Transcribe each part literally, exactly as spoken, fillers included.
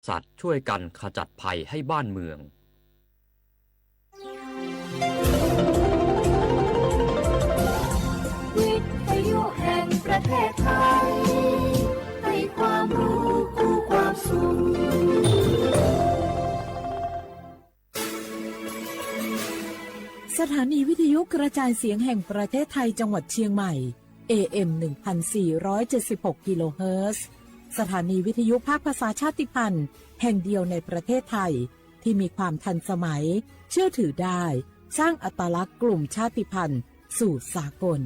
สัตว์ช่วยกันขจัดภัยให้บ้านเมือง วิทยุแห่งประเทศไทย ให้ความรู้คู่ความสุข สถานีวิทยุกระจายเสียงแห่งประเทศไทยจังหวัดเชียงใหม่ เอเอ็ม หนึ่งพันสี่ร้อยเจ็ดสิบหก กิโลเฮิรตซ์ สถานีวิทยุภาคภาษาชาติพันธุ์แห่งเดียวในประเทศไทย ที่มีความทันสมัย เชื่อถือได้ สร้างอัตลักษณ์กลุ่มชาติพันธุ์สู่สากล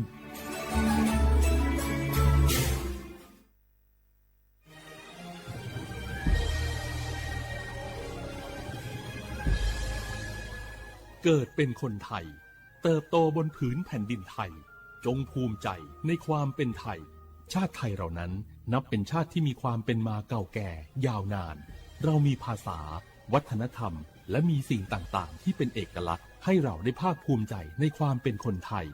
เกิดเป็นคนไทย เติบโตบนผืนแผ่นดินไทย จงภูมิใจในความเป็นไทย ชาติไทยเรานั้นนับเป็นชาติที่มีความเป็นมาเก่าแก่ยาวนาน เรามีภาษา วัฒนธรรม และมีสิ่งต่างๆ ที่เป็นเอกลักษณ์ ให้เราได้ภาคภูมิใจในความเป็นคนไทย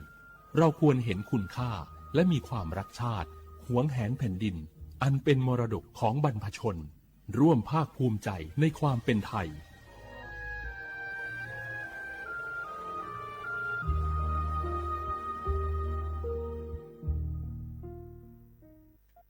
เราควรเห็นคุณค่า และมีความรักชาติ หวงแหนแผ่นดิน อันเป็นมรดกของบรรพชน ร่วมภาคภูมิใจในความเป็นไทย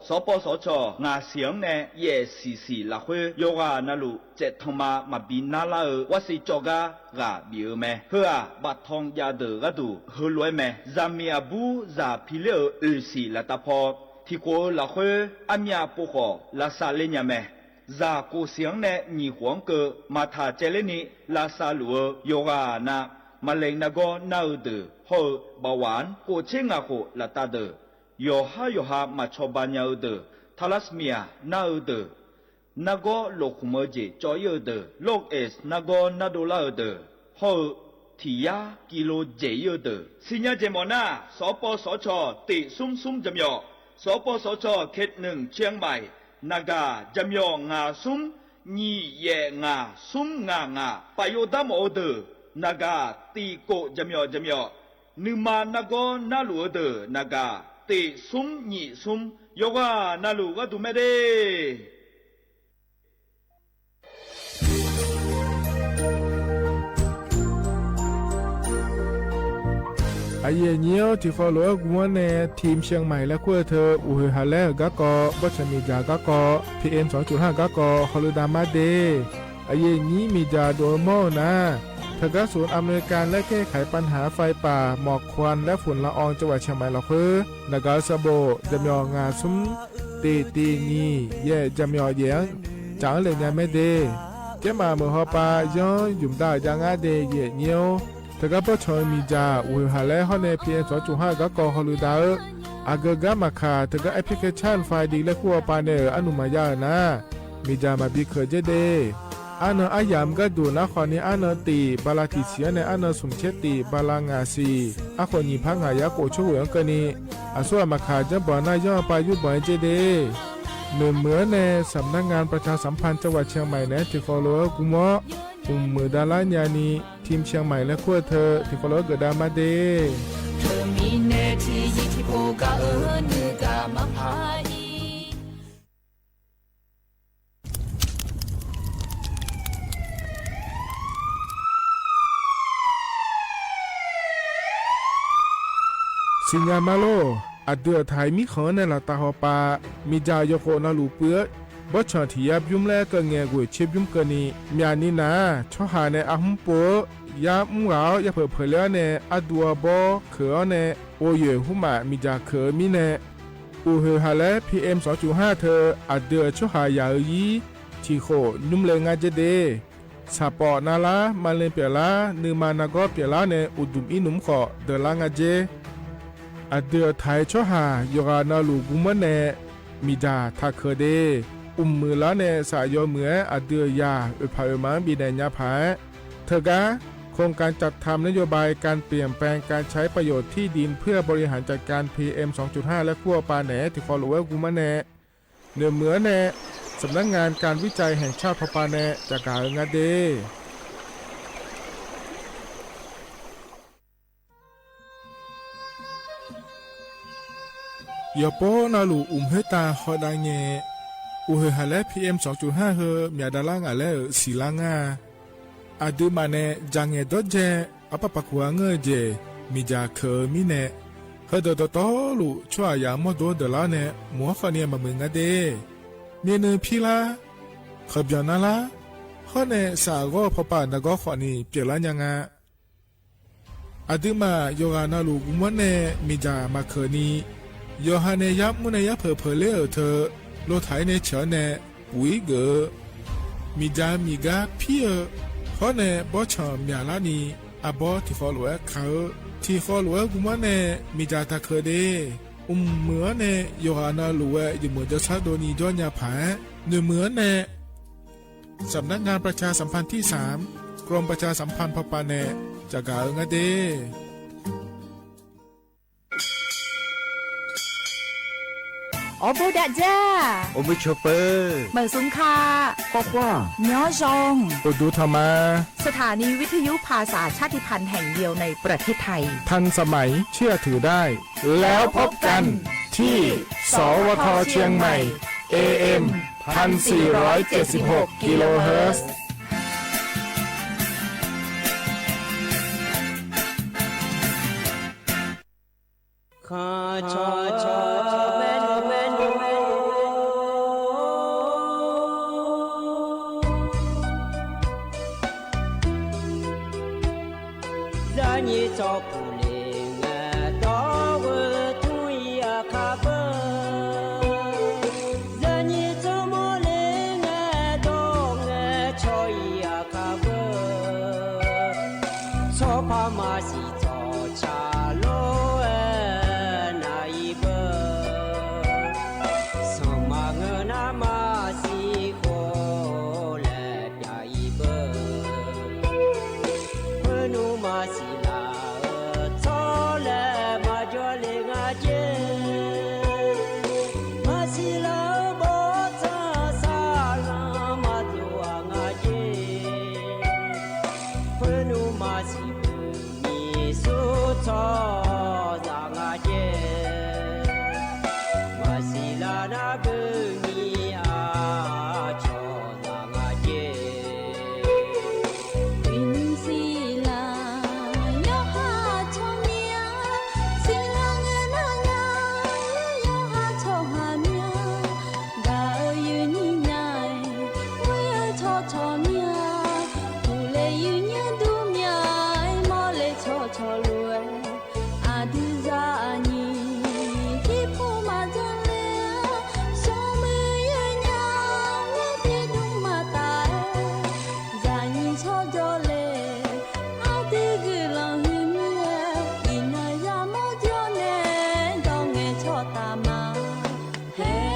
Sawqpawv sawqcawq ngaq siq-anr nae yaef siq siq lafkhoer yawqghaq navluf tsaeftanq ma maqbi narlar-eu warsiq cawv gar ghaq bif-eu mae. Heu-aq, baftanq jav deuq gharduq heulof-aer mae. Zaqmiq aqbur zaq piler-euq oeqsiq laftav paw tiqkhof-eu lafkhoer armyav pov khawf lavsav ler nya mae. Zaq kof siq-anr nae nyiq khof-anr keuv maqtaq caevler ni lavsav luf-eu yawqghaq na, maqlaeq nargawr nar-eu deuq hawr-eu bawaf-anr kof tser ngaq khof laftav deuq, yawqhar yawqha maqcawba nya-eu deuq, thalasmiaq nar-eu deuq, nargawr loqkhmq-eu jeq cawv-ir-eu deuq, lorqeq nargawr nardov lar-eu deuq, hawr-eu tiq yar kilo dzaeq-ir-eu deuq siqnya jeq mawf nar, sawqpawv sawqcawq tiq smr smr jaqmyawf, sawqpawv sawqcawq เขตหนึ่ง เชียงใหม่ naqgaq jaqmyawf ngaq smr nyiq yaef ngaq smr ngaq ngaq paf yov dar mawf-eu deuq, naqgaq tiq kof jaqmyawf jaqmyawf, nuima nargawr narluf-eu deuq naqgaq tiq smr nyiq smr, yawqghaq navluf gharduq mae de. Aqyuif aqnyir-awr, tiqkhawv lof-aer gmr-anr nae ทีมเชียงใหม่-laer kur-eu teu, uqhoeq haq laer-euq garkawv, bawrtsanq miqdzaq garkawv, PM สองจุดห้า garkawv hawluf damar de. Aqyuif aqnyir miqdzaq dov-eu mawr-eu nar, teugar ศูนย์อำนวยการและแก้ไขปัญหาไฟป่าหมอกควันและฝุ่นละอองจังหวัดเชียงใหม่ lafkhoer naqgaq-eu sanqbof jaqmyawf ngaq smr tiq tiq nyiq yaef jaqmyawf yaef-anr caf-anr laeq nya mae de. Jaermaf meuq hawpav yanr ymq da-euq jav ngar de, aqyuif aqnyir-awr. Teugar bawrtsanq-eu miqdzaq uqhoeq haq laer hawr nae PM สองจุดห้า garkawv hawluf dav-eu, aqgeu gar maqkaq teugar application file laer kur hawpav nae-euq arnuq maqya-euq nar, miqdzaq maqbi keuq dzer de. Arnan aryamq gharduq nar khawf ni arnan tiq bala tiq siq-anr nae arnan smq tser tiq bala ngaq siq, arkhof nyiq par ngaq yar khof tsawrghoeq-anr keuvni, aqsur ghaq maqkaq janrbanq nar yanr-eu pav yurbanq-aer dzer de. Noeqmeuq-anr nae สำนักงานประชาสัมพันธ์จังหวัดเชียงใหม่ naeq-aer tiqkhawv lof-aer gmr-awr, mqmuiq davlar nyani ทีมเชียงใหม่-laer kur-eu teu tiqkhawv lof-aer geuf dav mar de. Teumirnae tiqyir tiqpov gar-eu nuigaq maqpar-ir. Siqnya ma lor. Aqdui aqtaq-iq mirkhanq-anr nae laftav hawpav, miqdzaq yawkhof navluf puiv-eu bawrtsanq tiq yar bymr laer keuv ngae ghoeq tser bymr keuvni, myaqni nar-aq, tsawrhaq nae arhmr pov-eu yar mr ghaq-awr yapeuq peuq ler-awr nae arduv arbawr keuq-awr nae, ghovyoeq hmrmaf miqdzaq keuq-eu mirnae, uqhoeq haq laer PM สองจุดห้า teu aqdui-euq tsawrhaq yaq-eu ir tiqkhof nymr le ngar dzer de. Saqpawf navlar, maqle pyawflar, nuima nargawr pyawflar nae uqduq ir nmr khawf deuqlar nga dzer. Aqdui aqtaq-iq tsawrhaq yawqghaq navluf gmr-anr nae miqdzaq taq keuq de. Mqmuiq lar nae saf yaw muiq-aer aqdui-euq yaq oeqpaq oeqma-anr bifnaeq nya paq-aer, teugar โครงการจัดทำนโยบายการเปลี่ยนแปลงการใช้ประโยชน์ที่ดินเพื่อบริหารจัดการ PM สองจุดห้า laer kur hawpav naeq-aer tiqkhawv lof-aer gmr-anr nae, noeqmeuq-anr nae สำนักงานการวิจัยแห่งชาติ hawpav nae caqgaq-eu nga de. Yawqpov navluf uqmq khoertav hawdav ngae-eu Uqhoeq haq laer P M sanqcoq har heu myaq davlar ngaq laer-euq siqlar ngar-a. Aqduimaf nae dzaqngaeq dawrdzae arpar paq kuq-a ngeur-eu jeq miqdzaq keuq-eu mirnae, heudeuq dawqtawvluf tsawrhaqzaq-anr mawrdo-anr deuqlar-awr nae mq-anr khawfni maqmuiq ngar de. Myavnuiv pirlar, khanqbyanq narlar, hawr nae saqghawr-eu pawpav nargawr khawfni pyeuflar nya nga. Aqduimaf yawqghaq navluf guvmanr nae miqdzaq maqkeuq ni, yawqha nae yar mr nae yar peuq peuq ler-euq teu, lotaq-ir nae ceuq-anr nae puq-ir geuf-eu, miqdzaq miqgar pir-eu, hawr nae bawrtsanq myaqlar ni, arbawr tiqkhawv lof-aer ka-eu, tiqkhawv lof-aer guvmanr nae miqdzaq taqkeuq de. Mqmuiq-anr nae yawqghaq navluf-aer yawmuiq jawrshar dovni jawr nya paq-aer, noeqmuiq-anr nae สำนักงานประชาสัมพันธ์ที่สาม กรมประชาสัมพันธ์ พป nae tsafgaq-eu ngar de. Awrbof dav dzar. Awrbof cawpeuq. Meuq smq ka. Khawr khawr. Nymr zan. Uqduq tanq ma. สถานีวิทยุภาษาชาติพันธุ์แห่งเดียวในประเทศไทย ทันสมัยเชื่อถือได้ แล้วพบกันที่ สวท เชียงใหม่ เอเอ็ม พันสี่ร้อยเจ็ดสิบหก กิโลเฮิรตซ์ Zaqnyiq tsawrpuq le ngae dawr-eu tmr-ir aqkar beu. Zaqnyiq tsawrmawr le ngae dawr ngae caw-ir aqkar beu. Tsawrpar maqsiq tsawrca lof-aer nav-ir beu. Sanqma ngeur nar maqsiq khof laer pyav-ir beu. Khoer nmr maqsiq laf-eu tsawr laer maqjawr le nga jer. Maqsiq laf-eu bawrtsanq saqlanq maqdov-aq nga jer. Khoer nmr maqsiq beu nyiq sur tsawrhaqzaq nga jer. Maqsiq laf nar beu nyiq aqcawq zaq nga jer. Uiqnymr siqlaq yawqha tsawrmyanr, siqlaq ngae nar nya, yawqha tsawrhaq myanr, gaq-eu yuifnyir nya-aer, ghoer-eu tsawrcawq myanr, uqle yuifnyir dur myanr-aer, mawrle tsawrcawq lof-aer, aqdui zaqnyiq tirpov maqjan le-a, smrmuiq yawnya, mawrpyeuf dmr maqtaf-aer, zaqnyiq tsawrjawr le, aqdui guiqlanq huiq mir-aer, iqnan yamawr jawr nae, dawr ngae tsawrtaf ma. Haer.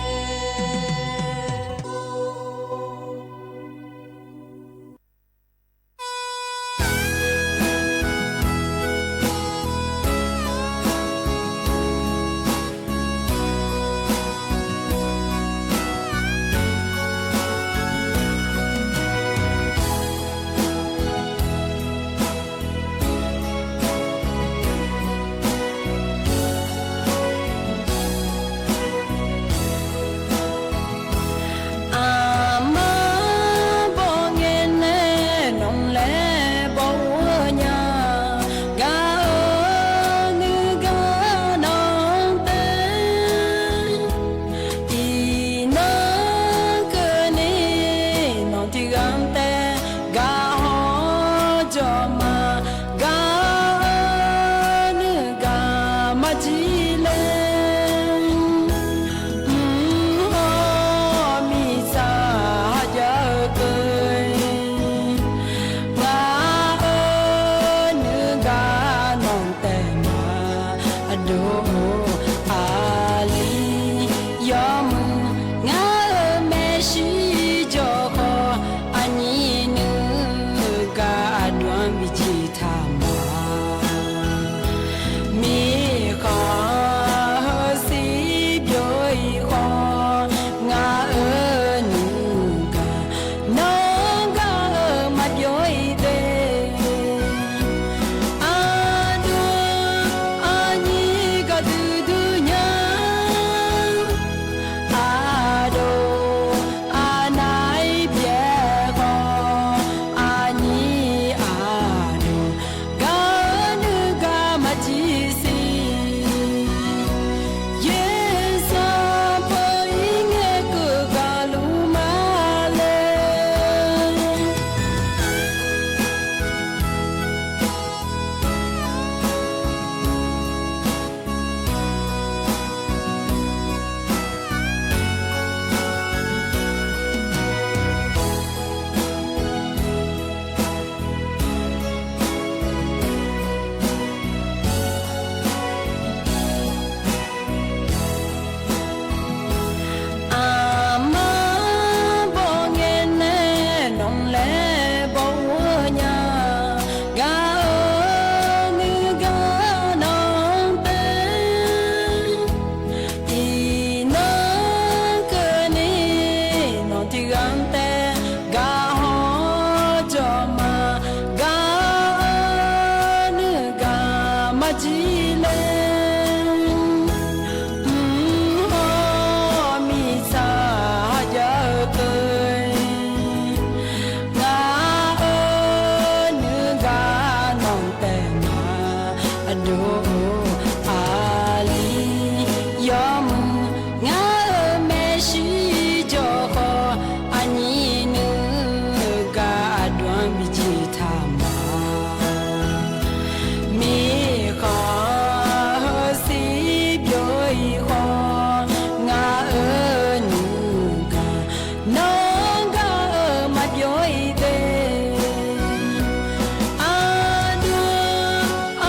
Aqdui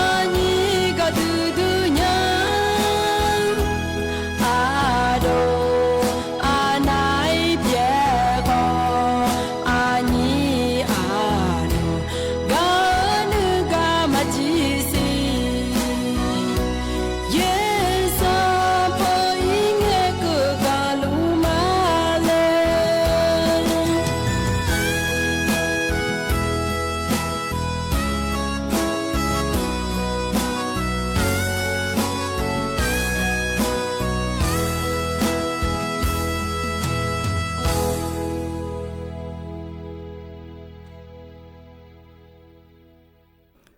aqnyir gaqdui dui nya, aqdawq aqnav-ir pyaeq khawf, aqnyir aqdawq gaq-eu nuigaq maqjir siq. Yeqsur paw-ir ngae keuv gaqluf ma laer.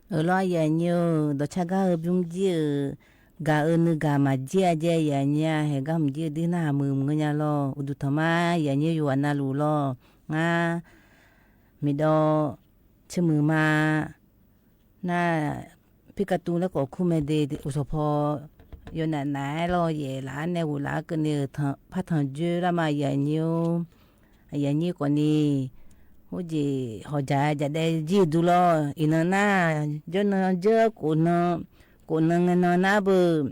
Euq lawr, aqyuif aqnyir-eu dawqcar gar-eu bymr jir-euq gaq-eu nuigaq maqjir-a jae, aqyuif aqnyir-a haeq gar hmq jir-eu dir narhaq muiq mq ngeur nya lawr. Uqduq tanqma aqyuif aqnyir yawqghaq navluf lawr. Ngar miqdawr tsermuiq ma nar, pirkatuv laer khawf kur mae de, uqsawq paw yawnaeq naf-aer lawr, yaef laf-ar nae ghof laf-ar keuvni-euq par tanq joer lar ma, aqyuif aqnyir-or. Aqyuif aqnyir khawfni, khoerjeq hawqjaq jaqdaev jir-eu dur lawr. Iqnan nar, jawrnan jeur khofnan, khofnan ngaenan nar beu,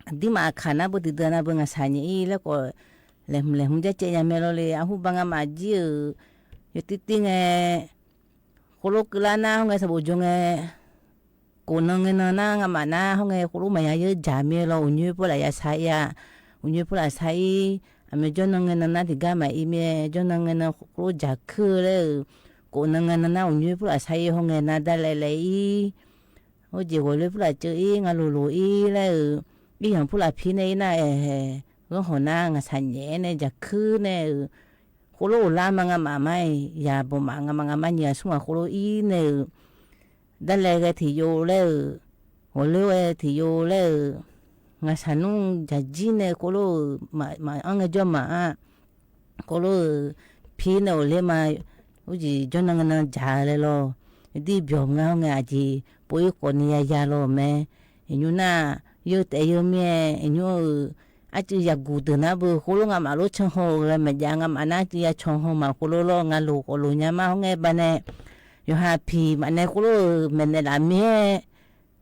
aqdirmaf aqkaq nar beu tiqdeuq nar beu ngaqshaq nyaef-ir laer khawf, laeqhmq laeqhmq jarcaev nya mae lawr le. Arhur ba ngamaf jir-euq yawtir tir ngae, khoerlof keuvlar nar hawr ngae sanqbof jawr ngae, khofnan ngaenan nar ngamaf nar hawr ngae khoerlof maqya yeur jaq mir-aer lawr, uqnyoer pur laf ya shar-ir-a. Uqnyoer pur laf shar-ir, aqmyan jawrnan ngaenan nar tiqgar maqir mir-aer, jawrnan ngaenan khoerlof jaq kuir-eu laer-euq, khofnan ngaenan nar uqnyoer pur laf shar-ir hawr ngae nar darlaev laev-ir, khoerjeq ghawqloer pur laf ceuv-ir, ngaluf loq-ir laer-euq, iryanq pur laf pir nae-ir nar-aer, ghanr hawq nar ngaqshaq nyaef-aer nae jaq kuir nae-euq, khoerlof ghoflar ma ngamaf mar-iq yaq bawqmaf ngamaf ngamaf nyiq ghaq smr ghaq khoerlof-ir nae-euq, darlaev ghae tiqyov laer-euq, ghawqloer ghae tiqyov laer-euq, ngaqshaq nmr jaqjir nae khoerlof-euq, maqanr ngaejawr maqanr khoerlof-euq, pir nae ghawqler ma, urjeq jawrnan ngaenan jaq-eu laer lawr. Aqdir byawq ngar hawr ngae aqjeq pov-ir khawfni yaya lawr mae. Iqnymr nar, yeur taef yeur mir-aer iqnymr-euq, arcuiv yaqguq deuq nar beu khoerlof ngamaf lof can haw-eu ghae maqjav, ngamaf nar arcuiv ya can haw ma khoerlof lawr, ngaluf khawf loq nya mar hawr ngae banae, yawqha piq maqnae khoerlof-euq maeqnaeq laf mir-aer,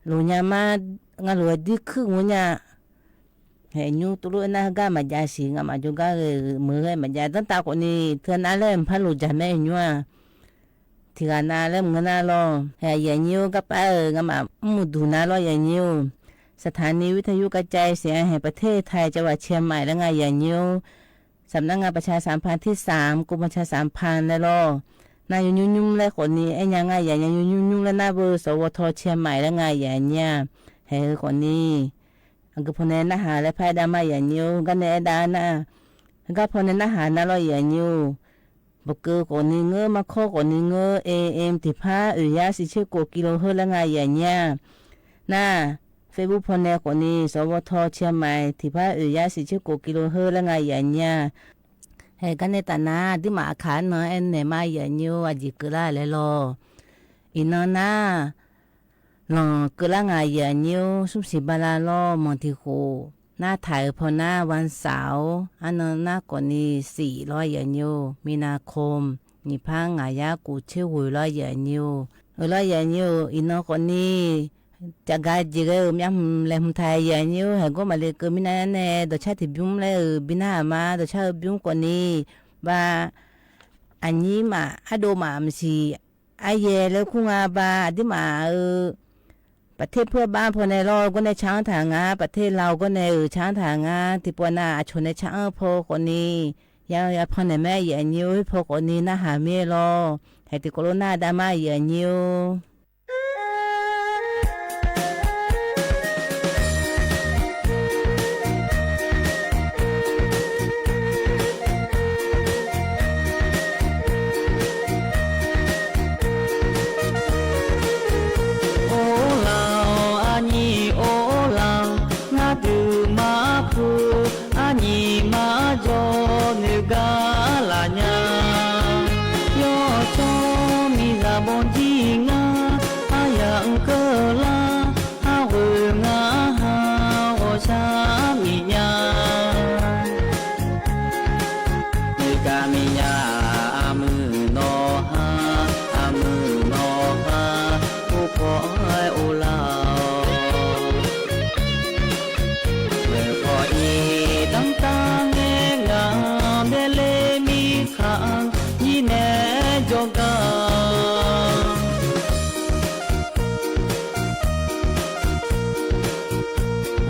loq nya mar, ngaluf-aer dir kuir mawr nya. Haeq nymr tuvlof-aer nar heugar maqjav siq, ngamaf jawrgar ghae-euq meuq ghae maqjav danrtav khawfni teu nar laer mqpar loq jaq mae nymr-aq. Tiqghaq nav laer mq ngeur nar lawr. Haeq aqyuif aqnyir-or, garpar-euq ngamaf mr muiqduq nar lawr aqyuif aqnyir-or. สถานีวิทยุกระจายเสียงแห่งประเทศไทย จังหวัดเชียงใหม่ laer nga aqyuif aqnyir-or. สำนักงานประชาสัมพันธ์ที่สาม กรมประชาสัมพันธ์ laer lawr. Nar yawnymr nymr laer khawfni aernya nga aqyuif aqnyir, yawnymr nymr laer nar beu สวท. เชียงใหม่ laer nga aqyuif aqnyir-aq. Haeq-eu khawfni aqgeu pawnae narhaq laer par-aer dav ma aqyuif aqnyir-or, garnae aer dav nar, gar pawnae narhaq nar lawr aqyuif aqnyir-or. Baqkeuv khawfni ngeur, markawr khawfni ngeur, AM tiqpar oeq yar shif tser kof กิโลเฮิรตซ์ laer nga aqyuif aqnyir-aq. Nar, Facebook pawnae khawfni สวท. เชียงใหม่ tiqpar oeq yar shif tser kof กิโลเฮิรตซ์ laer nga aqyuif aqnyir-aq. Haeq garnae taf nar, aqduimaf aqkaq arnan aernaeq ma aqyuif aqnyir-or, aqjeq keuvlar laer lawr. Iqnan nar, lanq keuvlar nga aqyuif aqnyir-or, smrsiq bala lawr manq tiq khof. Nar taq-euq paw nar วันเสาร์ arnan nar khawfni shif lawr aqyuif aqnyir-or, มีนาคม nyiq par ngaq yar kof tser ghoeq lawr aqyuif aqnyir-or. Euq lawr aqyuif aqnyir-or, iqnan khawfni cafgaq jeq ghae-euq myavhmq laeqhmq taq aqyuif aqnyir-or, haeq gawr maqle keuv mirnae nae dawqcar tiqbymr laer-euq bi narhaq ma. Dawqcar-eu bymr khawfni ba, aqnyir maf, ardov maf, maqsiq aryaer laer kur nga ba. Aqduimaf-euq ประเทศเพื่อนบ้าน pawnae lawr gawrnae car-anr taq nga, ประเทศลาว gawrnae-euq car-anr taq nga. Tiqpawf nav aqcawq nae car-anr-eu paw khawfni ya, ya pannaeq mae aqyuif aqnyir-or, khoer paw khawfni narhaq mir-aer lawr. Haeq tiqkawv lof nar dav ma aqyuif aqnyir-or. Or la-awr arnyir or la, ngar dui mar pu, arnyir mar jawr noeqgar laf nya. Yawshawr miqzaq bawjir ngar, gar,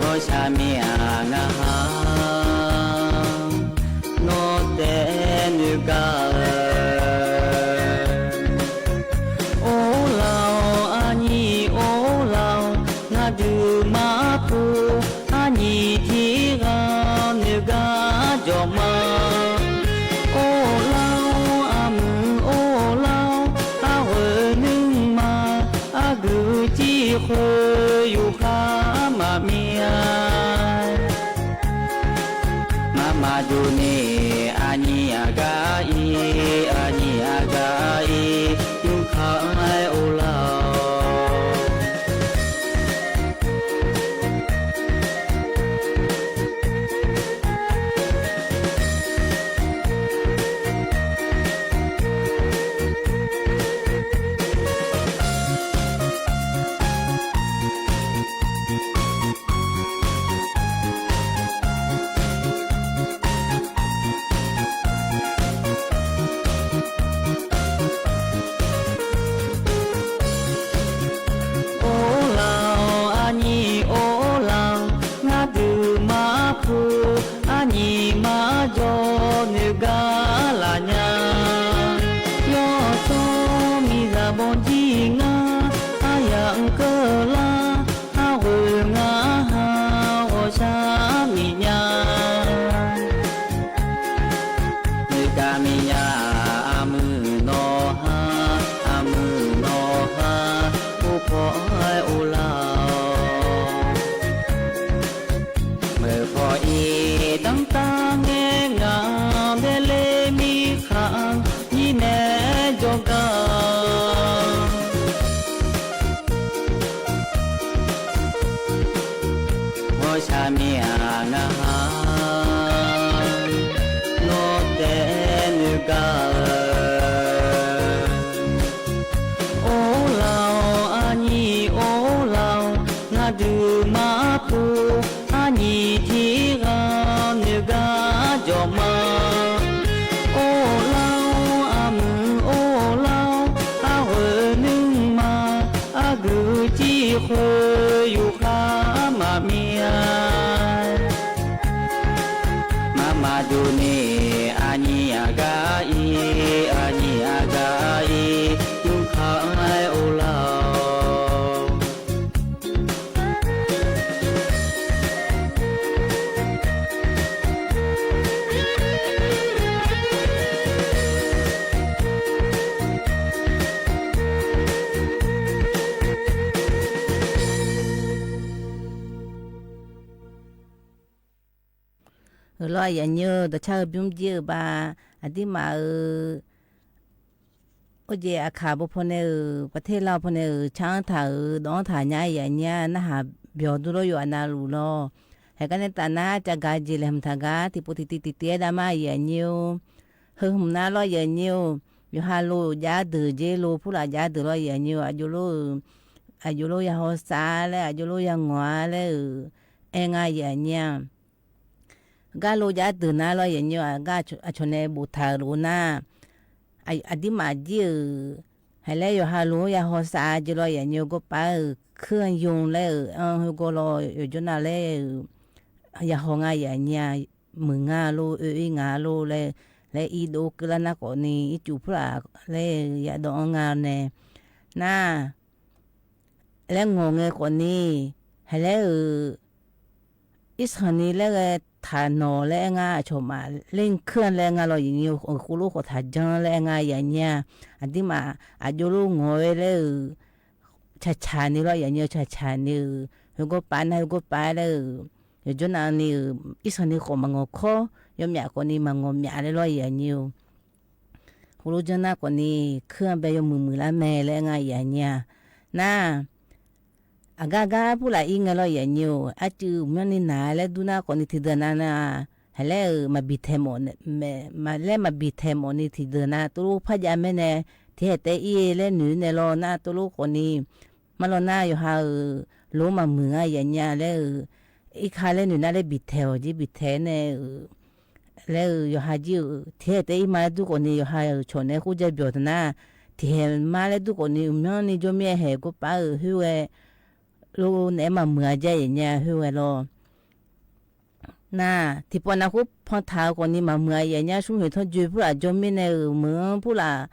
ghawqshaq mir-aq ngar ha, nawr taef noeq gar-eu. Or lar-awr aqnyir or lar-awr, ngar dui mar pu, aqnyir tiq ghaq noeq gar jawq ma. Or lar-awr aqmuiq or lar-awr, arghoeq nuima, argui civ khoer yufkhav maqmir-a. Marmar durni, aqnyir aqgar ir, aqnyir aqgar ir, yufkhav-aer or lar-awr. Or lar-awr aqnyir or lar-awr, ngar dui mar pu, aqnyir mar jawr noeq gar laf nya. Yawshawr miqzaq bawjir ngar, aryamq keuvlar, arghoeq ngar ha, ghawqshaq mir nya. Noeq gar mir nya, aqmuiq nawr ha, aqmuiq nawr ha, uvpaw-aer or lar-awr. Meuq paw ir danrtav ngae ngaq, baeler mirkhanq nyir nae jawrgar. Ghawqshaq mir-aq ngar ha, nawr taef noeq gar-eu. Or lar-awr aqnyir or lar-awr, ngar dui mar pu, aqnyir tiq ghaq noeq gar jawq ma. Or lar-awr aqmuiq or lar-awr, arghoeq nuima, argui civ khoer yufkhav maqmir-a. Marmar durni, aqnyir aqgar ir, aqnyir aqgar ir, yufkhav-aer or lar-awr. Heulof-aer aqyuif aqnyir-eu dawqcar-eu bymr jir-euq ba, aqdirmaf-euq orjeq aqkaq bo pawnae-euq, paqter lar-eu pawnae-euq, car-anr taq-euq dawq-anr taq nya-aer aqyuif aqnyir-a, narhaq byawq dur lawr yawf aqnav luf lawr. Haeqgar nae taf nar, cavgaq jeq laeqhmq taq gar tiqpov tiqtiv tiqtiv-aer dav ma aqyuif aqnyir-or. Heu hmq nar lawr aqyuif aqnyir-or, yawqha lo jav deuq jer lo purlaf jav deuq lawr aqyuif aqnyir-or, aqjox lof-euq, aqjox lof ya hawsav-a laer, aqjox lof ya ngawq-a laer-euq aer nga aqyuif aqnyir-a. Gar lo jav deuq nar lawr aqyuif aqnyir-or, aqgar aqcawq nae boftaq-euq lof nar, aqdirmaf jir-euq, haeq laer yawqha lo-anr ya hawsav-a jeq lawr aqyuif aqnyir-or, gawrpav-euq kuir-anr yo laer-euq anr khoergawr lawr yawqjawr nav laer-euq ya haw nga aqyuif aqnyir-a. Muiq nga lor, oe ir nga lor laer, laer irdov keuvlar nar khawfni, ircuf purlaf laer-eu yadawv-anr nga nae, nar laer ngawq ngae khawfni, haeq laer-euq irsanqni laer ghae taq nawq laer aer nga, aqcawq maqler kuir-anr laer aer nga lawr aqyuif aqnyir-or, khovlof khawf taq janr laer aer nga aqyuif aqnyir-a. Aqdirmaf aqjox lof ngawq-aer laer-euq caqcaq ni lawr aqyuif aqnyir-or, caqcaq ni-euq, khoergawr pav nar khoergawr pav-aer laer-euq, yawqjawr nav ni-euq irsanqni khawf maqngawq kawr, yawmyaf khawfni maqngawq myaf laer lawr aqyuif aqnyir-or. Khoerlof janr nar khawfni, kuir-anr bae yawmuiq muiqlar mae laer aer nga aqyuif aqnyir-a. Nar, aqgar gar purlaf ir ngae lawr aqyuif aqnyir-or, arcuiv myanrni naq laer dur nar khawfni tiqdeuq nav nar, haeq laer-euq maqbi taeq mawf, laer maqbi taeq mawfni tiqdeuq nav tovlof par jav mae nae, tiqhaeq taef ir-e laer noeq nae lawr nar tovlof khawfni, mar lawr nar yawqha-euq lof-anr maqmuiq nga aqyuif aqnyir-a laer-euq, irka laer noeq nar laer bi taeq-awq jer bi taeq nae-euq, laer-eu yawqha jir-euq tiqhaer taef-aer ir ma laer dur khawf ni, yawqha-euq cawq naeq-aer khoer jae byawq taq nar, tiqhaer ma laer dur khawf ni, myanrni jawr mir-aer haeq gawrpav-euq khoer ghae lof naeq-aer maqmuiq-a jae yaf nya khoer ghae lawr. Nar, tiqpawf nav khoer pantaq-eu khawf ni maqmuiq-a yaf nya, smrkhoeq tanrjoe purlaf jawr mirnae-euq meuq-anr purlaf,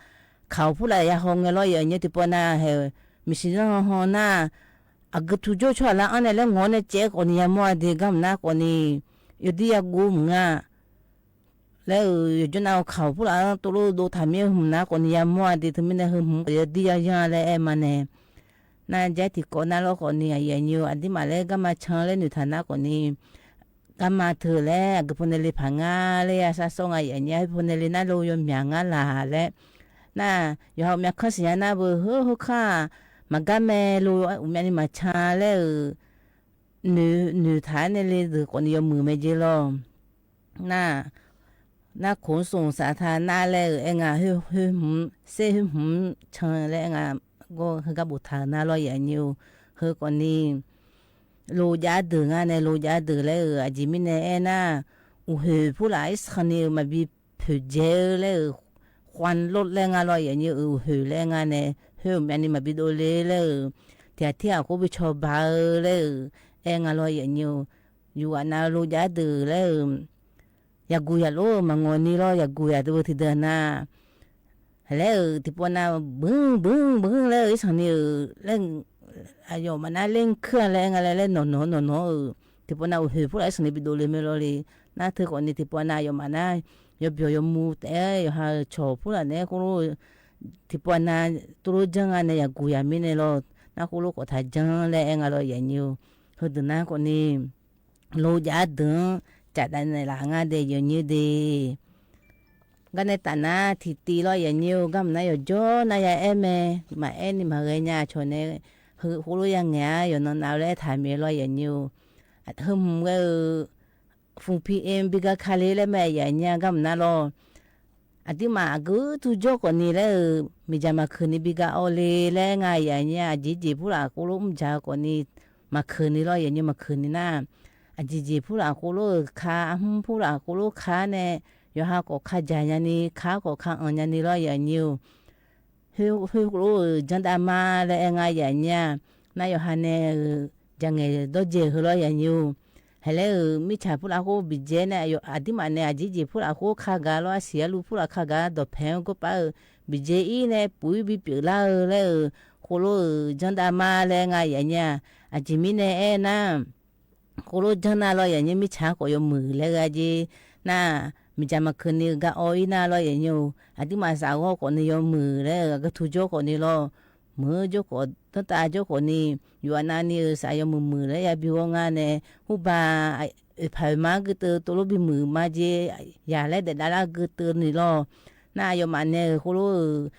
kaq-awq purlaf yahaw ngae lawr yaf nya. Tiqpawf nav haeq maeqshi zanr han han nar, aqgeu tu jawr-eu tsawrhaq lar-anr nae laer ngawq-awr nae caev-aer khawf ni yamawr-a de garma nar khawf ni, yawdir yaguv mq nga laer-euq yawqjawr nav-eu kaq-awq purlaf-anr tovlof dov taq mir-eu hmq nar khawf ni yamawr-a de. Teumirnae heu hmq yawdir yayan laer aer ma nae, nar jaer tiqkawv nar lawr khawf ni, aqyuif aqnyir-eu aqdirmaf laer garma can laer noeqtaq nar khawf ni, garma teu laer aqgeu pawnae le paq nga laer ya sar sawr nga yaf nya. Heu pawnae le nar lo yawmyaq ngar laq laer. Nar, yawqha uqmyav kanr siqnya nar beu heu heu kar-aq, maqgar mae lo uqmyav ni maqcan laer-euq noeq, noeqtaq-aer nae le deuq khawf ni yawmuiq mae jeq lawr. Nar, nar khof-anr smq saf taq nar laer-euq aer nga, khoer hmq, ser khoer hmq can laer aer nga, gawr heugar boftaq-euq nar lawr yaf nya-eu. Heu khawf ni, lojav deuq ngar nae lojav deuq laer-euq aqjeq mirnae aernar, uqhoeq purlaf irsanq ni-euq maqbi poeqdzae-eu laer-euq, khoan lor laer nga lawr yaf nya-eu, uqhoeq laer nga nae, khoer uqmyav ni maqbi dovle laer-euq, tiqghaq tirghaq khoer bi cawba-eu laer-euq aer nga lawr yaf nya-eu. Yawqghaq nav lojav deuq laer-euq, yaqguq yaqlof-eu maqngawq ni lawr, yaqguq yaqdov-eu tiqdeuq nar, laer-euq tiqpawf nav bmr bmr bmr laer-euq irsanq ni-euq laer, aqyawfmaf nar ler-anr kuir-a laer aer nga laer, laer nawq nawq nawq nawq-euq tiqpawf nav uqhoeq purlaf irsanq ni bi dovle mae lawr le. Nar teu khawf ni tiqpawf nav aqyawfmaf nar yawbyawq yawmuiq taef-aer yawqha-euq cawq purlaf naeq-aer khoerlof, tiqpawf nav tovlof janr nga nae yaqguq yaq mirnae lawr, nar khoerlof khawf taq janr laer aer nga lawr yaf nya-eu. Heudeuq nar khawf ni, lojav deuq-anr cafdav naeqlaf nga de yaf nya de. Garnae taf nar tiqtiv lawr yaf nya-eu, garma nar yawqjawr nar ya aer mae, maqaer ni maqghae nya cawq nae, heu khoerlof ya ngaeq-ar yawqnan nav laer aertaq mae lawr yaf nya-eu. Heu hmq ghae-eu, fuf pi em bi ga ka le laer mae yaf nya garma nar lawr. Aqdirmaf aqgeu tu jawr khawf ni laer-euq, miqdzaq maqkeuq ni bi ga awv le laer nga yaf nya. Aqjeq jeq purlaf khoerlof mrdzaq-eu khawf ni maqkeuq ni lawr yaf nya, maqkeuq ni nar, aqjeq jeq purlaf khoerlof-euq ka, arhmr purlaf khoerlof ka nae, yawqha khawf ka dzaq nya ni, ka khawf ka anq nya ni lawr yaf nya-eu. Khoer, khoerlof-euq janrdav ma laer aer nga yaf nya. Nar yawqha nae-euq jaqngaeq dawrdzaeq heu lawr yaf nya-eu. Haiq laer-euq mirtsaq purlaf khoer biqdzae nae, aqdirmaf nae aqjeq jeq purlaf khoer ka gaq lawr, arsiq arluv purlaf ka gaq dawqpae-anr gawrpav-euq biqdzae ir nae puq ir bipyeuf lar-eu laer-euq, khoerlof-euq janrdav ma laer nga yaf nya. Aqjeq mirnae aernar, khoerlof janr nar lawr yaf nya, mirtsaq-anr khawf yawmuiq laer ghae jeq nar, miqdzaq maqkeuq ni-eu gar awv ir nar lawr yaf nya-eu. Aqdirmaf saf ghawr khawf ni yawmuiq laer-euq, aqgeu tu jawr khawf ni lawr, meuq-eu jawr khawf, danrtav jawr khawf ni, yawqha nav ni-euq saf yawmuiq muiq laer yabi ghawr nga nae, hurba oeqpaq oeqma-anr geuteuvtov lof bimuiq ma jeq, yaq laer daefdav lar geuteuvni lawr. Nar aqyawfmaf nae-euq khoerlof-euq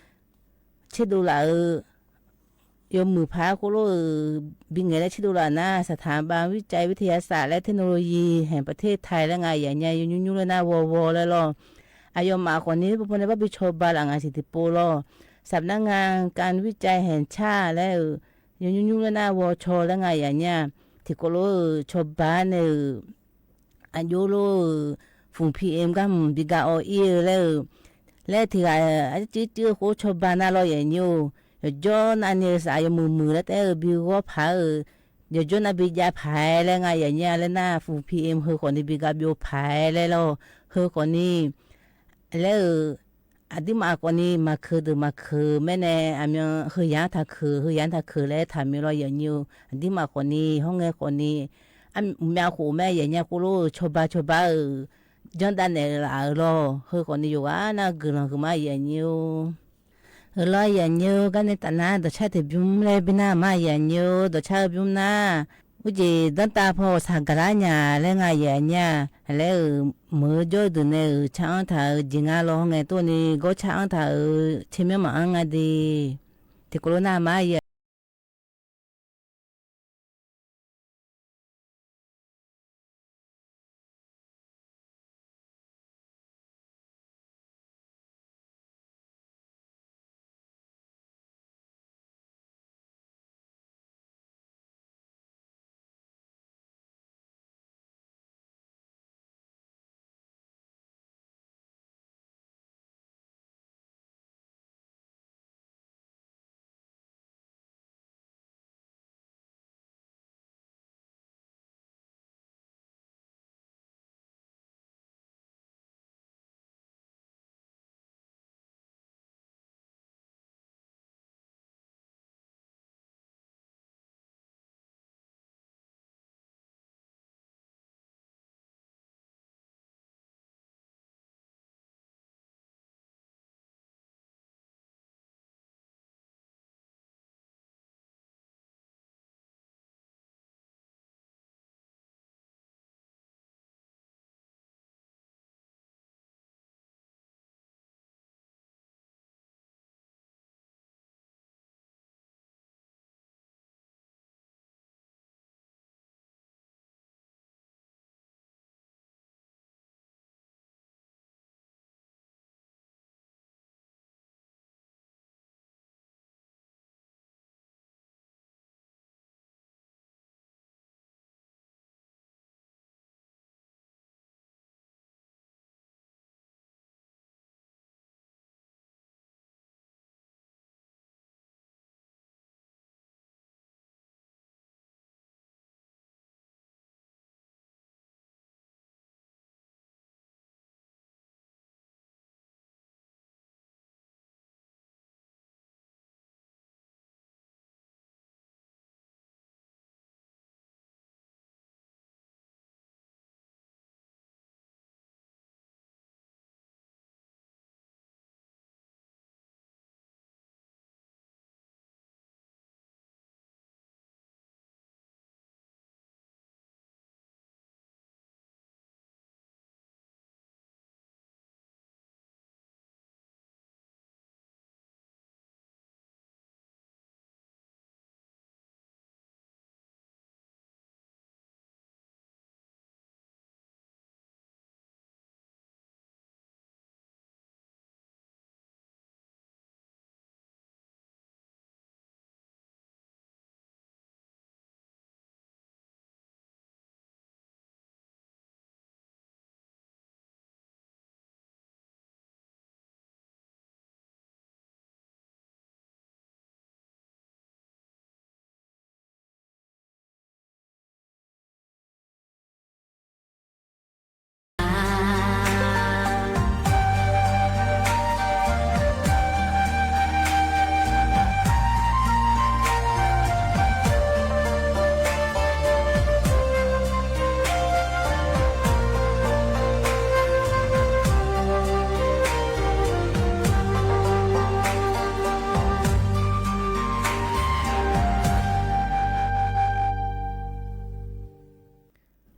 tserdov laf-eu yawmuiq paq-aer khoerlof-euq bingaeq laer tserdov laf nar, saqtaq bav-anr วิจัยวิทยาศาสตร์ laer เทคโนโลยีแห่งประเทศไทย laer nga yaf nya, yawnymr nymr laer nar ghawrghawr laer lawr. Aqyawfmaf khawf ni heupov paw nae barbi cawba laf ngaq siq tiqpov lawr. สำนักงานการวิจัยแห่งชาติ laer-euq yawnymr nymr laer nar ghawrcaw laer nga yaf nya. Tiqkawv lof-euq cawba nae-euq aqjox lof-euq fuf pi em gar hmq bi ga awv ir-eu laer-euq, laer tiq ghaq arcuiv cuiv-eu khoer cawba nar lawr yaf nya-eu. Yawqjawr nav ni-eu saf yawmuiq muiq laer taef-aer-eu bi ghawr paq-euq, yawqjawr nav bi jav paq-aer laer nga yaf nya laer nar, fuf pi em heu khawf ni bi ga byov paq-aer laer lawr. Heu khawf ni laer-euq, aqdirmaf khawf ni maqkeuq deuq maqkeuq maer nae, aqmyan heu yaq-anr taqkeuq, heu yaq-anr taqkeuq laer taqmaeq lawr yaf nya-eu. Aqdirmaf khawf ni hawr ngae khawf ni, mqmyav khof maer yaf nya khoerlof-euq cawba cawba-euq janrdav naeqlaf-euq lawr. Heu khawf ni yawqghaq nar guiqlanq huiqma yaf nya-eu. Heu lawr yaf nya-eu, garnae taf nar dawqcar tiq bymr laer bi nar ma yaf nya-eu, dawqcar-eu bymr nar, urjeq danrtav paw ghawqshaq gaqlar nya laer nga yaf nya. Laer-euq meuq-eu jawr-eu deuq nae-euq car-anr taq-euq jeq nga lawr ngae tov ni gawr car-anr taq-euq tsermyanr maqanr nga de. Tiqkawv lof nar ma yaf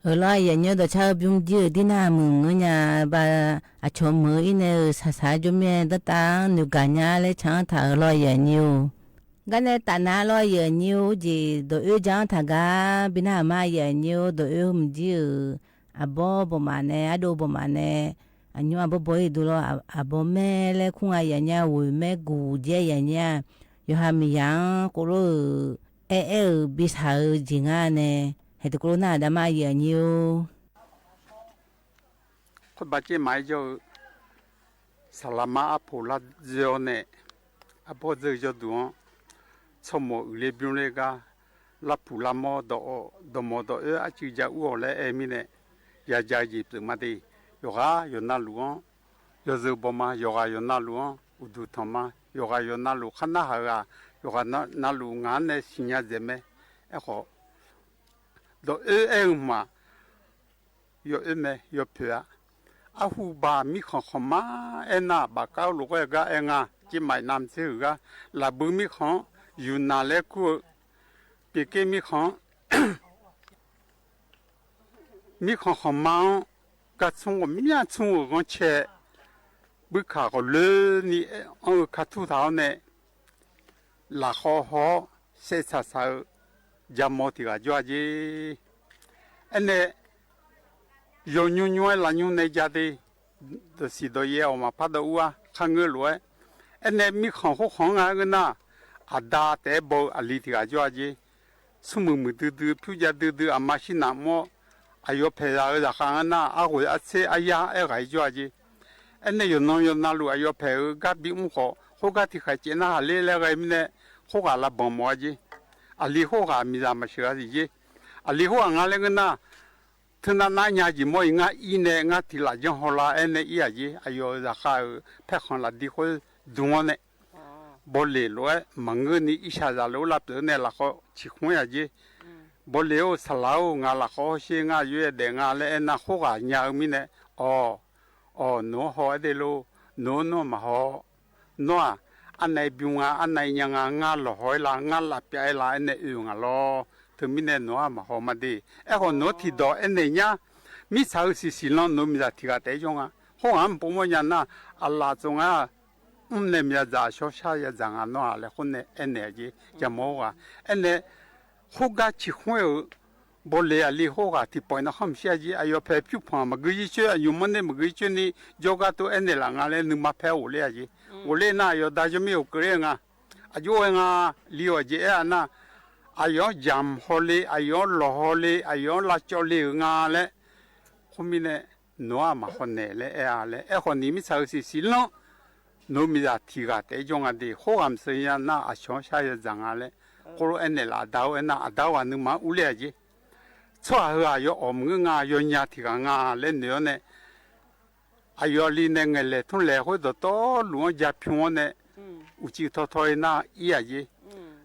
Euq lawr, aqyuif aqnyir-eu dawqcar-eu bymr jir-euq dirnar muiq ngeur nya ba. Aqcawq meuq-eu irnae-euq shaqshaq-aer jawr mir-aer dawrtav-anr noeqgaq nya laer can-anr taq-euq lawr, aqyuif aqnyir-or. Garnae tafnav lawr, aqyuif aqnyir-or. Jeq dawq oer ja-anr taq gar bi nar-euq ma, aqyuif aqnyir-or. Dawq oer mq jir-euq aqbawr bawqmaf nae, ardov bawqmaf nae, aqnymr aqbawr baw-ir duq lawr, aqbawr maer laer kur nga, aqyuif aqnyir-or. Ghoeq maer guq jaer, aqyuif aqnyir-or. Yawqha miqyaq-anr khoerlof-euq aer-aer-euq bi shaq-eu jeq ngar nae, haeq tiqkawv lof nar-euq dav ma, aqyuif aqnyir-or. Khoerbav caer maqaer jawr-eu, saqlaqma arpoq lar dzoe-awr nae, arbawr dzeur-eu jawrduq-anr, tsawrmawq uiqler bymr ler gar, larpuq larmawr dawq-awr, dawqmawq dawq oer arcuiv ja ur-awq laer aer mirnae, yaja-eu jeq pyeuf ma de. Yawqghaq yawqnavluf-anr, yawzeu baw ma. Yawqghaq yawqnavluf-anr uqduq tanq ma. Yawqghaq yawqnavluf khar narhaq-eu ghaq, yawqghaq navluf ngaq-anr nae siqnya dzaeq mae. Aerkhawf, dawq oer aer-eu hmq-aq, yawoer mae, yawpoeq-a. Arhu baq mirkhanq khanqma aernar, bafkar-eu lof-aer gar aer nga. Cirmaf namtser-euq gar, lafbui mirkhanq-anr, yuqnaq laer kur-eu pyeufker mirkhanq-anr, mirkhanq khanqma-anr, gar tsmr ghawqmya tsmr-euq ghanrcae, buikaq ghawqloeni anr-eu kartur taq-awr nae, lafkhawv haw-awr saevtsaq saq-eu jamaw tiq ghaq jawr-a jer. Aernae yawnymr nymr-aer lavnymr nae ja de. Dawqsiq dawqyaer awq maqpar dawv ur-ar, kharngeur lof-aer. Aernae mirkhanq khoerkhanq-anr nga-aer ngeur nar, aqda taef-aer baw-eu aqli tiq ghaq jawr-a jer. Smrmuiq muiqdui dui, pyur jav duidui, aqma shir naq mr-awr, aqyawf paeq zaq-eu zaqkhav ngeur nar, arghoeq artser aryar aer ghaq-ir jawr-a jer. Aernae yawqnan yawqnavluf aqyawf paeq-eu gar bimr khawf, khoergar tiqkhaeq caev narhaq ler laer ghae mirnae, khoerghaq lavbanq mawf-a jer. Aqli khoerghaq miqzaq maqsheuq-a siq jer. Aqli khoerghaq nga laer ngeur nar, teunav nav nya jeq mawr-iq ngar ir nae ngar tiq laf janr haw lar aernae ir-aq jer. Aqyawf-euq zaqkhav-euq paerkhanq lafdi khoer dm-awr nae, bawleq lof-aer maqngeur ni irshaq zaqluf-anr lavpyeuf-eu nae lafkhawv ciqkmr-ir-aq jer. Bawleq-or, saqlaq-or, ngaq lafkhawv hawsher ngar yaer daef nga laer aernar, khoerghaq nya-eu mirnae, awq, awq, nawq-anr haw-aer de lor. Nawq-anr nawr maqhaw. Nawr-aq, arnav-ir bym nga, arnav-ir nya nga, ngar lawqhaw-ir la, ngar lavpyav-ir la aernae oe-eu ngaq lawr. Teumirnae nawq-anr maqhaw ma de. Aerkhawf nawq-anr tiqdawq aernaeq nyar. Mirtsaq-eu siqsiq lan nawq-eu miqzaq tiq ghaq taef-aer jawr nga. Khoerghaq-anr maqpov mawrnya nar, aqlaf tsov nga mr nae miqzaq dzaq, aqshawr shar ya dzaq nga nawr-aq laer khoer nae aernaeq-aq jer. Jamaw khoerghaq aernae khoergar ciqkmr-ir-euq bawleq aqli khoerghaq tiqpawf-iq nav khanr maqshir-a jer. Aqyawf paeq pyur panq maqgui jir coer, aqnymr manr nae maqgui jir coer ni jawrgar tov aernaeq laf nga laer nuima paer ghofler-a jer. Ghofler nar aqyawf da jawr mir ghofkeuv ler-eu nga. Aqjox ghae nga, li-awq jeq aer-a nar, aqyawf-anr jaq mq haw le, aqyawf-anr lawqhaw le, aqyawf-anr lavcawv le-euq nga laer. Khoermirnae, nawq-aq maqhaw naeq laer aer-a laer. Aerkhawf ni mirtsaq-eu siqsiq lanr, nawq-eu miqzaq tiq ghaq taef-aer jawr nga de. Khoerghaq maqsheuq nya nar, aqcawq-anr shar ya dzaq nga laer khoerlof aernaeq laf aqda-or aernar, aqda-or ghaq nuima-anr urler-a jer. Tsawrhaq heughaq yawawq maqngeur nga, yawnya tiq ghaq nga laer noeq-awr nae, aqyawf aqli nae ngaeqlaeq tmrlaeq khoer dawqtawvluf-anr japyawr-awr nae, uqcif tawtaw-ir nar ir-aq jer.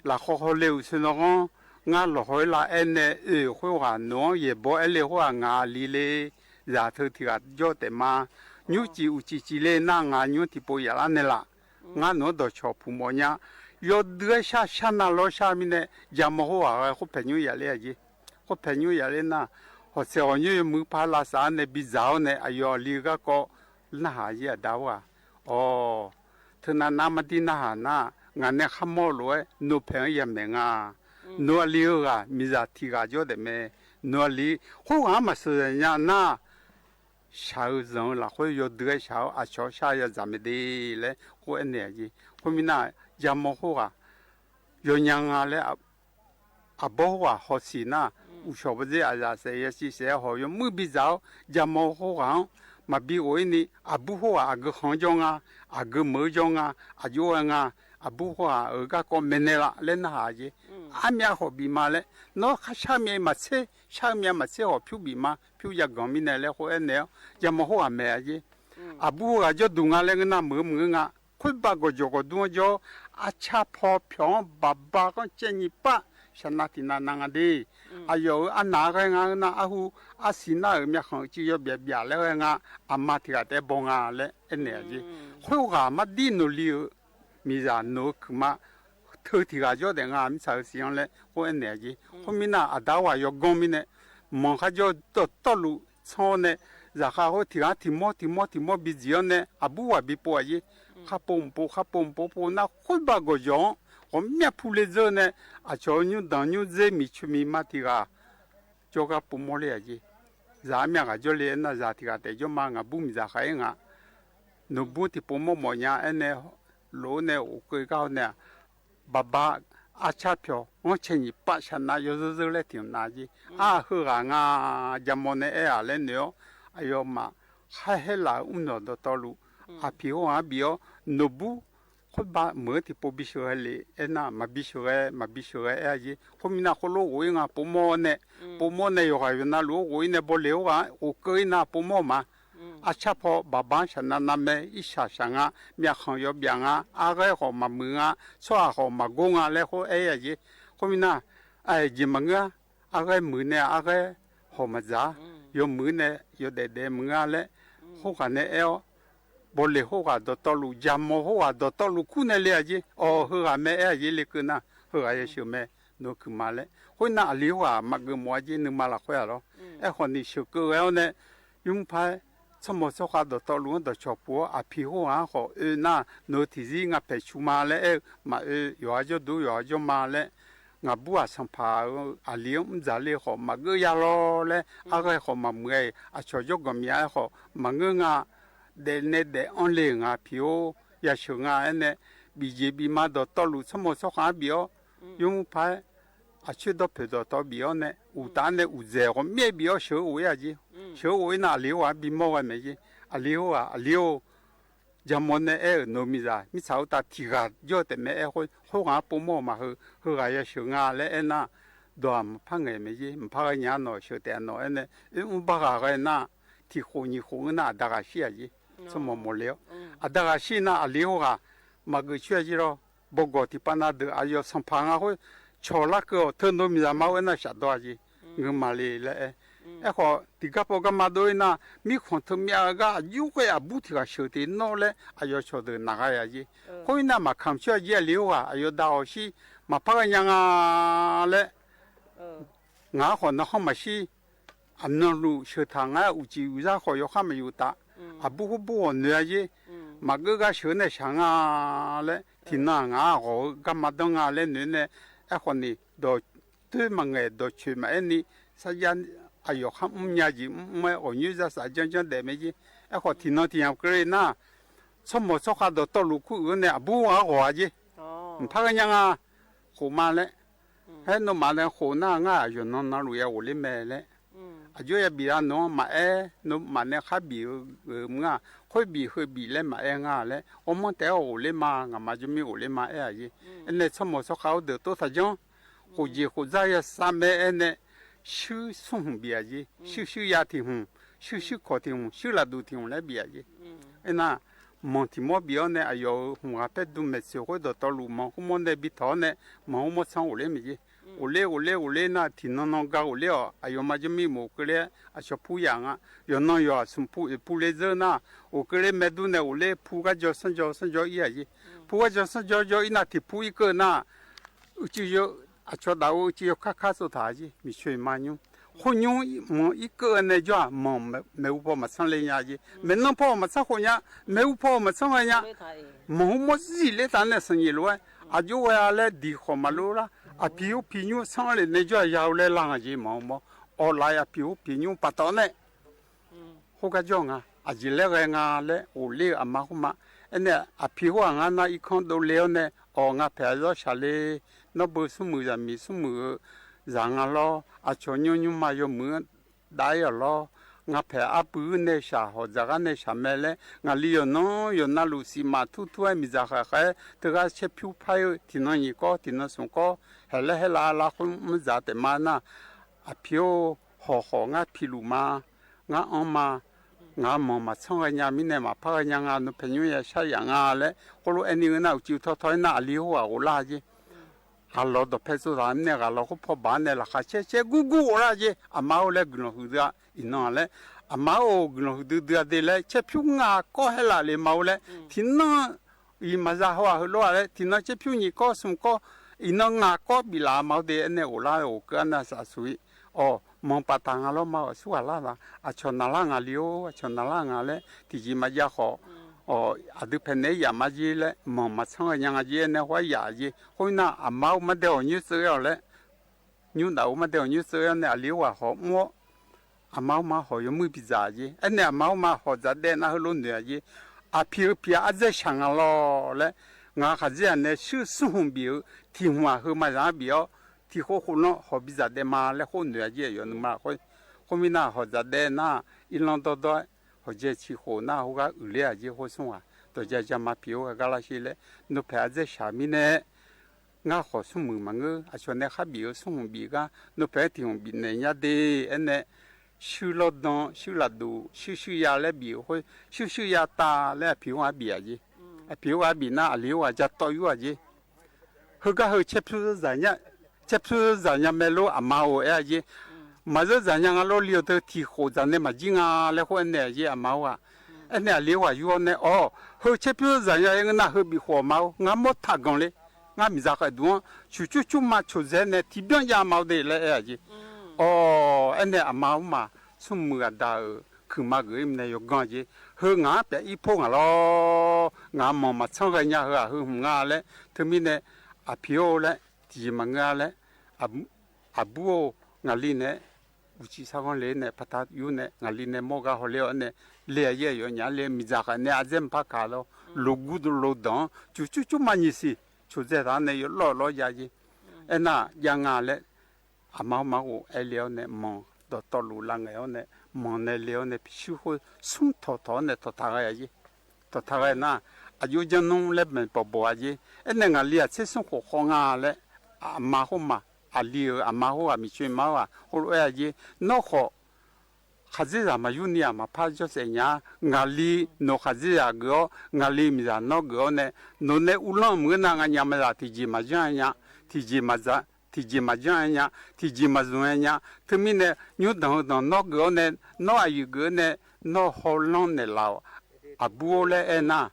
Lafkhawv hawle-euq soenaw ghanr, ngar lawqhaw-ir la aernae oe-euq khoerghaq nawq-anr yaeqbawq aer le khoerghaq ngaq aqli le. Zaq teu tiq ghaq jawr taef ma. Nymrcif uqcif cif le nar ngaq nymr tiqpov yaf lar naeq laf. Ngar nawq-anr dawqcawq puq mawf nya. Yawdui-aer shar shar nav lawr shar mirnae, jamaw khoerghaq ghae khoerpaeq nymr yaf ler-a jer. Khoerpaeq nymr yaf ler nar, hawq tsaeq ghawq nymr yawmuiq par lavsav-awr nae bidzaq-awr nae aqyawf aqli-eu garkawv narhaq jer, aqda khoerghaq. Awq, teunav nav mardir narhaq nar, ngaq nae kharmawr lof-aer nawq paeq-anr yamaeq nga. Nawq aqli-eu ghaq miqzaq tiq ghaq jawr daef mae. Nawq aqli khoerghaq-anr maqsheuq nya nar, shaq-eu zanq-eu lafkhoer yawdui-aer shaq-awr aqcawq shar ya dzaq mae de laer khoer aernaeq-a jer. Khoermirnae, jamaw khoerghaq yawnya nga laer aqbawr khoerghaq hawsiq nar, uqshawq bawrdzer aqzaf saef yasiq saef-aer hawq yawmuir bidzaq-awr, jamaw khoerghaq-anr maqbi ghof-ir ni, aqbur khoerghaq aqgeu khanq-anr jawr nga, aqgeu meuq-anr jawr nga, aqjox ghae nga, aqbur khoerghaq-euq garkawv maeqnaeq laf laer narhaq jer. Armyav khawf bif ma laer, nawr khar shar myav maqtser, shar-eu myav maqtser khawf pyur bif ma, pyur yaganq mirnae laer khoer aernaeq-awr, jamaw khoerghaq maeq-a jer. Aqbur khoerghaq jawrduq nga laer ngeur nar meuq-eu maqngeur nga. Khoerbav gawqjawq gawqdur-anr jawr-awr, arcar paw pyawq-anr baqba ghanrcaev nyiq pav shaqnav tiq nav nav nga de. Aqyawf-euq arnaq-anr ghae nga-eu nar, arhu arsiq nar-euq myavkhanq uicuiv yawbyaf byaf laer ghae nga. Aqma tiq ghaq taef-aer baw nga laer aernaeq-a jer. Khoerghaq mardir nawq li-euq miqzaq nawq-eu kuiqma teu tiq ghaq jawr daef nga, mirtsaq-eu siq-anr laer khoer aernaeq-a jer. Khoermirnae, aqda khoerghaq yawganr mirnae, manq kharjawr dawqtawvluf tsanr-awr nae, zaqkhav khoer tiq ghaq tiq mawr tiq mawr tiq mawr bidziq-awr nae aqbur ghaq bipov-aq jer. Kharpov mqpov kharpov mqpov pov nar khoerbav gawqjawq-anr ghawqmyav pule dzeur nae, aqcawq nymrdanq nymrdzer miqcoeq miqma tiq ghaq jawrgar povmawr ler-aq jer. Zaq armyav ghaq jawrle aernar zaq tiq ghaq taef jawr ma, ngaqbur miqdzaq khaer nga. Nawqbur tiqpov mawrmawf nya aernae, lof-aer nae ghofkeuv gar-awr nae-aq, baqba arcar pyawq ghanrcae nyiq pav shaqnav yawzeur zeur laer tiq nav jer. Ar, heughaq nga, jamaw nae aer-aq laer noeq-awr, aqyawfmaf khaer haer laf-euq mrnawq dawqtawvluf, aqpiq khoerghaq-anr bif-awr, nawqbur khoerbav meuq-eu tiqpov bisheuq ghae le aernar, maqbi sheuqghae maqbi sheuqghae aer-a jer. Khoermirnae khoerlof ghof-ir nga povmawr nae, povmawr nae yawqghaq yawqnavluf-anr ghof-ir nae bawle khoerghaq-anr ghofkeuv-ir nar povmawr ma. Arcar paw baqba-anr shaqnav navmae irshaq shaq nga, myavkhanq yawbyaf nga, arghaer khawf maqmuiq nga, tsawrhaq khawf maqgor nga laer khoer aer-a jer. Khoermirnae, aqjeq maqngeur-a, arghaer muiq nae arghaer hawq maqdzaq-a, yawmuiq nae yawdaef daef muiq nga laer, khoerghaq nae aer-awr, bawle khoerghaq dawqtawvluf, jamaw khoerghaq dawqtawvluf kur nae le-a jer. Awq, heughaq mae aer-a jer lekeuv nar, heughaq yasheuq mae, nawq-eu kuiq ma laer. Khoernar aqli khoerghaq maqgeuf mawf-a jer, nuima lafkhoer-aq lawr. Aerkhawf ni sheuqkeuv ghae-awr nae, yurmr par-aer tsawrmawq tsawrkhav dawqtawvluf-anr dawqcawq puq-awr, aqpiq khoerghaq-anr khawf oe nar, nawq-eu tiqzir ngapyaeq cu ma laer aer-eu maqoe, yawqha jawrduq yawqha jawr ma laer, ngaqbur-aq sanqpaq-euq aqli-anr mr dzaq le khawf maqgeur ya lawr laer, arghaer khawf maqmuiq-aer, aqcawq jawrganq mya-aer khawf maqngeur nga, daef nae daef anr le-euq nga piq-or, yasheuq nga aernae, bif jeq bif ma dawqtawvluf tsawrmawq tsawrkhav-anr bif-awr, yawmuiq par-aer aqcoer dawrpoeq dawqtawv bif-awr nae uqtaf-anr nae uqdzaeq ghawqmyav bif-awr sheuq-eu ghof-ir-a jer. Sheuq-eu ghof-ir nar aqli khoerghaq-anr bimawr ghae mae jer. Aqli khoerghaq, aqli-or, jamaw nae aer-euq nawq-eu miqzaq mirtsaq khoertav tiq ghaq jawr-eu taef mae aer khoer, khoerghaq-anr povmawr-eu maqheu, heughaq yasheuq nga laer aernar, dawq-aq maqpar ngaeq mae jer. Maqpar ghae nya-a nawq, sheuq taef-a nawq aernae, oermr bar ghaq ghae nar, tiq khof nyiq khof ngeur nar aqda ghaq shir-aq jer. Tsawrmawq mawq le-awr, aqda ghaq shir nar aqli khoerghaq maqgeuf coer-a jer lawr. Bawgawq tiqpav na deuq aqyawf sanqpaq nga khoer cawq larkeuv-awq, teu nawq-eu miqzaq ma-or aernar shafdawr-a jer. Ngeur ma le laer aer. Aerkhawf tiqgar paw garma dov-ir nar, mirkhanq teumyav-eu gar aqjox ghae aqbur tiq ghaq sheuq tiq nawr laer aqyawf cawqdeuq naq gha-a jer. Khoer-ir nar maqkamq coer-a jer. Aqli khoerghaq aqyawf da-awq shir, maqpar ghae nya nga laer, ngaq-anr khawf nanrkhanr maqshir. Aqnanluf sheuq taq ngar-aer uqcif uqzar khawf yawkhav maqyuf taf. Aqbur khoer bur ghawq noeq-a jer. Maqgeur gar sheuq-eu nae shaq nga laer, tiqnan-aq ngaq-anr ghawq-eu garma danr nga laer noeq nae, aerkhawf ni dawq toer maqngaeq dawqcoeq maqaer ni, sarjax aqyawf kharmr nya jeq mr-aer ghawqnyoer zarsaf janrjanr daef mae jer. Aerkhawf tiqnan tiq yamq keuvle nar, tsawrmawq tsawrkhav dawqtawvluf kur uiq-awr nae aqbur ghaq-anr ghawq-a jer. Mqpar ghae nya nga, khof ma laer. Haer nawmaf nae khof nar ngar aqyawf nan navluf ya ghofler mae laer. Aqjox ya bif-a nawq-anr maqaer, nawmaf nae khar bif-eu mr-a, khoer bif heu bif laer maqaer nga laer, ghawrmanr taef-aer ghofler ma, ngaqma jawrmir ghofler ma aer-a jer. Aernae tsawrmawq tsawrkhav-awr deuq tov taqjanr, khof jeq khof dzar ya sav mae aernae, shuir smr hmq bif-a jer. Shuir shuir ya tiq hmq, shuir shuir kawq tiq hmq, shuir lafduq tiq hmq laer bif-a jer. Aernar, manq tiq mawr bif-awr nae aqyawf-euq hmq ghaq paer dm maeqtsoeq khoer dawqtawvluf manq khoermawr nae bi tawq-awr nae, manq khoermawr tsanr ghofler mae jer. Ghofler ghofler ghofler nar tiqnan nan gar ghofler-awq, aqyawfmaf jawrmir mof keuvler-aer aqcawq pur yaf nga. Yawqnan yawqha smq pu oeq pu le dzeur nar, ghofkeuvler maeqdur nae ghofler pu gar jaw sanr jaw sanr jaw ir-a jer. Pu gar jaw sanr jaw jaw ir nar tiq pu irkeuv nar, uicuiv yawr, aqcawq daf-eu uicuiv yawkar kar tsov taq jer, miqcoeq ma nymr. Khoernymr manq irkeuv nae jawr-aq manq maeqhu paw maqtsanr le nya jer. Maeqnan paw maqtsanr khof nya, maeqhu paw maqtsanr ghae nya. Manq khoermawr zir ler taf nae sanqnyiq lof-aer aqjox ghae-a laer diq khawf maqlof lar. Aqpiq khoer piq nymr sanr lef nae jawr-aq ya-eu laer lar nga jeq manq khoermawr. Awqlaf aqpiq khoer piq nymr paftawf nae khoergar jawr nga. Aqjeq laer ghae nga laer ghofler-eu aqma khoerma. Aernae aqpiq khoer-aq ngar nar irkanr dovle-awr nae, awq nga paeq-a zawr shaq le. Nawr beu smrmuiq zaqmiq smrmuiq-eu zaq nga lawr. Aqcawq nymr nymrma yawmuiq-anr dav-ir-awq lawr. Nga paeq arpuir nae shaq hawq dzaq gar nae shaq mae laer, ngaqli yawqnan yawqnavluf siqmaf tur tur-aer miqdzaq khaqkhaer teugar caer pyur paer-eu tiqnan nyiq kawr tiqnan smq kawr haeq laer haer lav lar khoer mr dzaq taef ma nar, aqpiq-or, hawq khawf ngar piluf ma, ngar anr ma, ngaq manq maqtsanr ghae nya mirnae maqpar ghae nya nga, nawpaeq nymr ya shar yaf nga laer khoerlof aer ni-eu nar uqcif tawtaw-aer nar aqli khoerghaq ghoflar jer. Aqlawq dawqpae tsov taq mirnae ghaqlawq khoer paw baq-anr nae laqkhaq caer caer gurgur ghoflar jer. Aqma-or laer guiqlanq huiqdui-a iqnan-a laer, aqma-or guiqlanq huiqdui dui-a de laer caer pyur nga kawr haer laf le ma-or laer, tiqnan iq maqza haw-aq heulof-a laer tiqnan caer pyur nyiq kawr smq kawr, iqnan ngaq kawr biflaf ma-or de aernae ghoflar ghofkeuv-a nar safsuq-ir. Awq, manq paftaf nga lawr ma-awq, aqsurghaq lar-aq, aqcawq naqlar ngaq li-or, aqcawq naqlar ngaq laer tiqjeq maqjav khawf, aqdui paeqnaeq-aer yaf ma jer laer manq maqtsanr ghae nya nga jer. Aernaeq khawf-aer yaf-a jer. Khoernar, aqma-or mardae ghawqnyoer tseuv-aer-awq laer, nymr daf-or mardae ghawqnyoer tseuv-aer-awr nae aqli-or ghaq khawf mr-awr, aqma-or ma hawq yawmuir bidzaq-a jer. Aernaeq aqma-or ma hawq dzaqdaev nar heulof noeq-a jer. Aqpiq-eu piq-aq ardzaer shaq nga lawr laer, ngaq khaqdzerzaq nae shuir smrhmq bif-eu tiq hmq-aq heu maqzaq-anr bif-awr, tiq khof khof lanr hawq bidzaq daef ma laer khoer noeq-a jer. Aqyawf nuima khoer, khoermirnae hawq dzaqdaev nar, irlanr dawrdawr-aer hawq jae ciq khof nar khoergar uiqler-a jer. Khoer smr ghaq dawqja jama piq-or ghaq gar lar sher laer, navpaeq ardzaer shaq mirnae ngar khawf smrmuiq maqngeur. Aqcawq nae khar bif-eu smrhmq bif gar navpaeq-aer tiq hmq bifnaeq nya de. Aernaeq shuir lawrdan, shuir lafduq, shuir shuir ya laer bif-eu khoer, shuir shuir ya tav laer aqpiq-or ghaq bif-a jer. Aqpiq-or ghaq bif nar aqli-or ghaq ja tawv yur-a jer. Heugar heu caerpyur zaq nya, caerpyur zaq nya mae lor aqma-or aer-a jer. Maqzeur zaq nya nga lor li-awq teu tiq khof dzaq nae maqjir nga laer khoer aernaeq-a jer aqma-or ghaq. Aernaeq aqli-or ghaq yur-awr nae, awq, heu caerpyur zaq nya-aer ngeur nar heu bif khof aqma-or, ngar mawr taq ganq le. Ngar miqdzaq khaeq duq-anr cuqcur curma coqdzae nae tiqbyan jav ma-awr de laer aer-a jer. Awq, aernaeq aqma-or ma smrmuiq aqda-euq kuiqma geuf-ir mirnae yawganr-a jer. Heu ngaq-anr pyaeq ir pov ngaq lawr, ngaq manq maqtsanr ghae nya heu-aq heu hmq nga laer. Teumirnae aqpiq-or laer tiqjeq maqngeur-a laer, aqbur-or ngaqli nae uqcif sarghanr le nae paqtav yur nae ngaqli nae mawr gar hawler-awr nae le-a jer. Aqyawfnyaf le miqdzaq khaeq nae ardzaer maqpar kaq lawr, loqgur loqdanq-anr cuqcur curma nyiq siq coqdzae taq-anr nae yawlawr lawr jav jer. Aernar jav nga laer aqma-or ma ghof aer le-awr nae manq dawqtawvluf lavngaeq-awr nae manq nae le-awr nae shuir khoer smr tawqtawq-awr nae tawqtaq ghae-a jer. Tawqtaq ghae nar, aqjox janr nmr laer maeq bawqbawq-a jer. Aernaeq ngaqli-aq tser smr khof khawf nga laer, aqma khoermaf, aqli-euq aqma khoerghaq miqcoeq ma-or ghaq khoerlof aer-a jer. Nawr khawf khaqdzerzaq maqyur ni-aq maqpar jawrsaef nya-a. Ngaqli nawq khaqdzerzaq geuf-awr ngaqli miqzaq nawr geuf-awr nae, nawq nae uvlanr maqngeur nar nganyaf mazaq tiqjeq maqjanr-aer nya, tiqjeq maqza tiqjeq maqjanr-aer nya, tiqjeq maqzmq-aer nya. Teumirnae nymr danq heu danq nawr geuf-awr nae, nawr aqyuif geuf-awr nae, nawr hawlanr naeqlaf-awq. Aqbur-or laer aernar,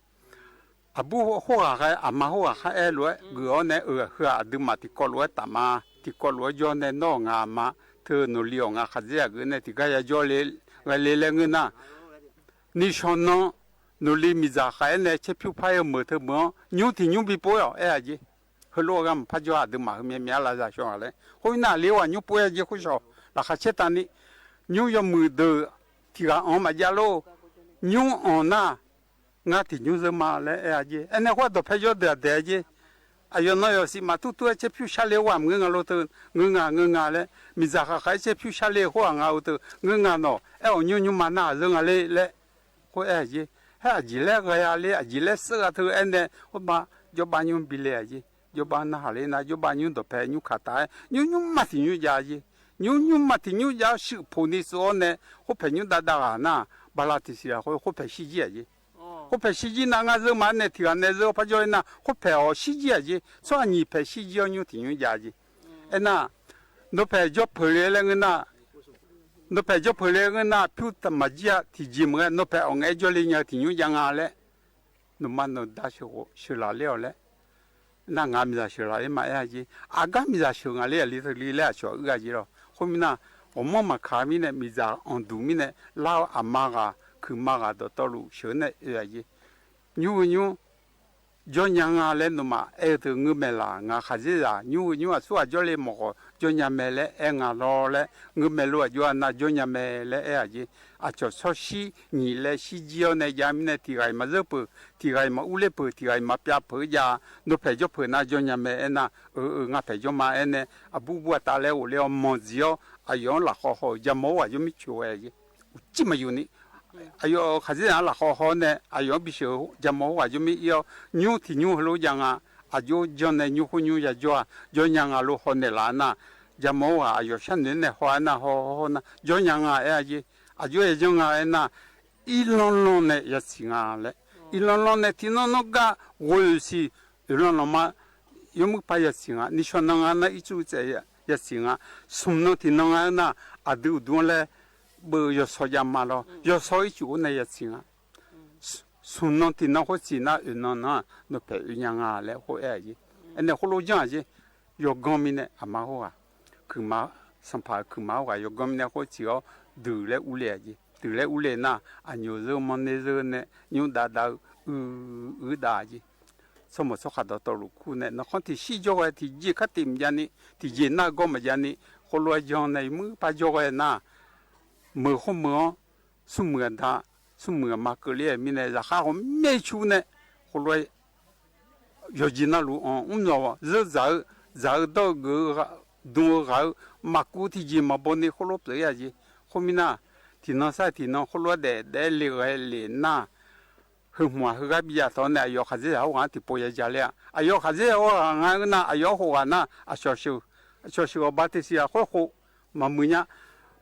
aqbur khoerghaq khaer aqma khoerghaq khar aer lof-aer geuf-awr nae, eu, heu-aq aqduimaf tiqkawv lof-aer taf ma. Tiqkawv lof-aer jawr nae nawr-awq ngaq aqma, teu nawqli-awq ngaq khaqdzerzaq geuf nae tiqgar yajawr le, ghae le laer ngeur nar, nishawq nan nawqli miqdzaq khaeq-aer nae caerpyur par-aer-eu meuq teu meuq-anr nymr tiq nymr bipov-aer-awq aer-a jer. Heulof-aer gar maqpar jawr-a, aqduimaf heumyav myav lavzaq shawq-aq laer. Khoernar aqli-or ghaq nymr pov-aer-a jer khoer shawq. Laqkhaq caer tavni nymr yawmuiq deuq tiq ghaq anq-anr maqjav lor. Nymr anq nar ngar tiq nymr zeur ma laer aer-a jer. Aernae khoer-aq dawqpae jawr deuq-aq daeq-a jer. Aqyawf nan yawf siqmaf tur tur-aer caerpyur sharle-eu ghaq maqngeur nga lor teu, ngeur nga ngeur nga laer, miqdzaq khaqkhaq-aer caerpyur sharle-eu khoer-aq nga-eu teu ngeur nga nawq, aer-awq nymr nymrma nar ghaq zeur nga le laer khoer aer-a jer. Haer aqjeq laer ghae-a le, aqjeq laer seur-a teu aernae khoerma jawrbav nymr bi le-a jer. Jawrbav narhaq ler nar jawrbav nymr dawqpae nymr kaq taf-aer nymr nymrma tiq nymr jav-a jer. Nymr nymrma tiq nymr jav-awr shuif poq ni tsov-awr nae khoerpaeq nymr dav dav ghaq nar, bala tiq siq laq khoer khoerpaeq shir jir-aq jer. Khoerpaeq shir jir nar ngar zeur ma-aer nae tiq ghaq nae zeur-awr par jawr-ir nar khoerpaeq-awq shir jir-aq jer. Tsawrhaq nyiq paeq shir jir-awr nymr tiq nymr jav-a jer. Aernar, nawpaeq jawrpeuq le laer ngeur nar, nawpaeq jawrpeuq le ngeur nar pyur maqjir-a. Tiqjeq maqghae nawpaeq awq ngaef-aer jawrle nya-eu tiq nymr jav nga laer, nawqma nawqda sheuqlaq ler-awq laer. Nar ngaq miqzaq sheuqlaq ler ma aer-a jer. Aqgar miqzaq sheuq nga ler aqli teu li laer aqcawq uir-a jer lawq. Khoermirnae, ghawqmanr maqkaq mirnae miqzaq anqduq mirnae lar-awr aqma ghaq kuiqma ghaq dawqtawvluf sheuq-eu nae oe-a jer. Nymr heu nymr jawr nya nga laer nawmaf aer-eu teu ngeur mae laq. Ngaq khaqdzerzaq nymr heu nymr aqsurghaq jawrle mawf khawf jawr nya mae laer aer nga lawr laer ngeur mae lor. Aqjox-a nar jawr nya mae laer aer-a jer. Aqcawq tsawrshir nyiq laer shir jir-awr nae jav mirnae tiq ghaq-iq maqzeur peuq, tiq ghaq-iq maqur ler peuq, tiq ghaq-iq maqpyav peuq-eu jav. Nawpaeq jawrpeuq nar jawr nya mae aernar, eu eu ngaq paeq jawr ma aernae aqbur bur aqtav laer ghofler-awr manq dziq-awr aqyawf-anr lafkhawv haw-euq jamaw-or ghaq jawr mir coq ghae-a jer. Uqcif maqyuf ni. Aqyawf khaqdzerzaq-anr lafkhawv haw-awr nae aqyawf-anr bisheuq-eu jamaw-or ghaq jawr mir ir-awr nymr tiq nymr heulof jav nga. Aqjox janr nae nymr khoer nymr yajawr-a. Jawr nya nga lor haw naeqlaf-a nar, jamaw-or ghaq aqyawf sharnoeq-aer nae haw-aer nar haw haw nar jawr nya nga aer-a jer. Aqjox yajanr nga aernar, irlanr lanr nae yasiq nga laer. Irlanr lanr nae tiqnan nanr gar ghoeq siq oeqlanr lanqma yawmuiq par yasiq nga. Nishawq nan nga nar ircuf tsaev yasiq nga. Smq nan tiqnan nga-aer nar aqdui uqduq-anr laer beu yawsaw jav ma lawr. Yawsaw ircuf-or nae yasiq nga. Smq nan tiqnan khoersiq nar oeqnan nan-aq nawpaeq oe nya nga laer khoer aer-a jer. Aernae khoerlof janr-aq jer. Yawganr mirnae aqma khoerghaq kuiqma sanqpaq-euq kuiqma-awr ghaq yawganr mirnae khoer tiq-awr, deuq laer urle-a jeq. Deuq laer urle nar, aqnyoq zeur manrner zeur nae nymr dav dav-eu, uiq uiq dav-a jeq. Tsawrmawq tsawrkhaq dawqtawvluf kur nae, nawqkhanr tiqshir jawr ghae tiqjeq kar tiq maqjav ni, tiqjeq nar-eu gawr maqjav ni, khoerlof-aer jan nae imur par jawr ghae nar, meuq khoermeuq-anr, smrmuiq aqda, smrmuiq aqma keuvler-euq mirnae, zaqkhav ghawqmya cu nae, khoerlof-aer yawqjeq navluf-anr mrlawq zeur dzaq-eu, dzaq-eu dawr-eu geuf-eu, dm-eu ghaq-eu, maqkuv tiqjeq maqbaw ni khoerlof pyeuf-ir-a jeq. Khoermirnae, tiqnan sar-iq tiqnan khoerlof-aer daef daef-aer le ghae lef nar, heu hmq-aq heugar bijav tawq-awr nae aqyawf khaqdzerzaq khoerghaq-anr tiqpov ya ja ler-a. Aqyawf khaqdzerzaq khoerghaq nga-eu nar, aqyawf-anr khof ghaq nar, aqcawq sheuq, aqcawq sheuq ghawqba teqsiq ghaq khoer khof maqmuiq nya.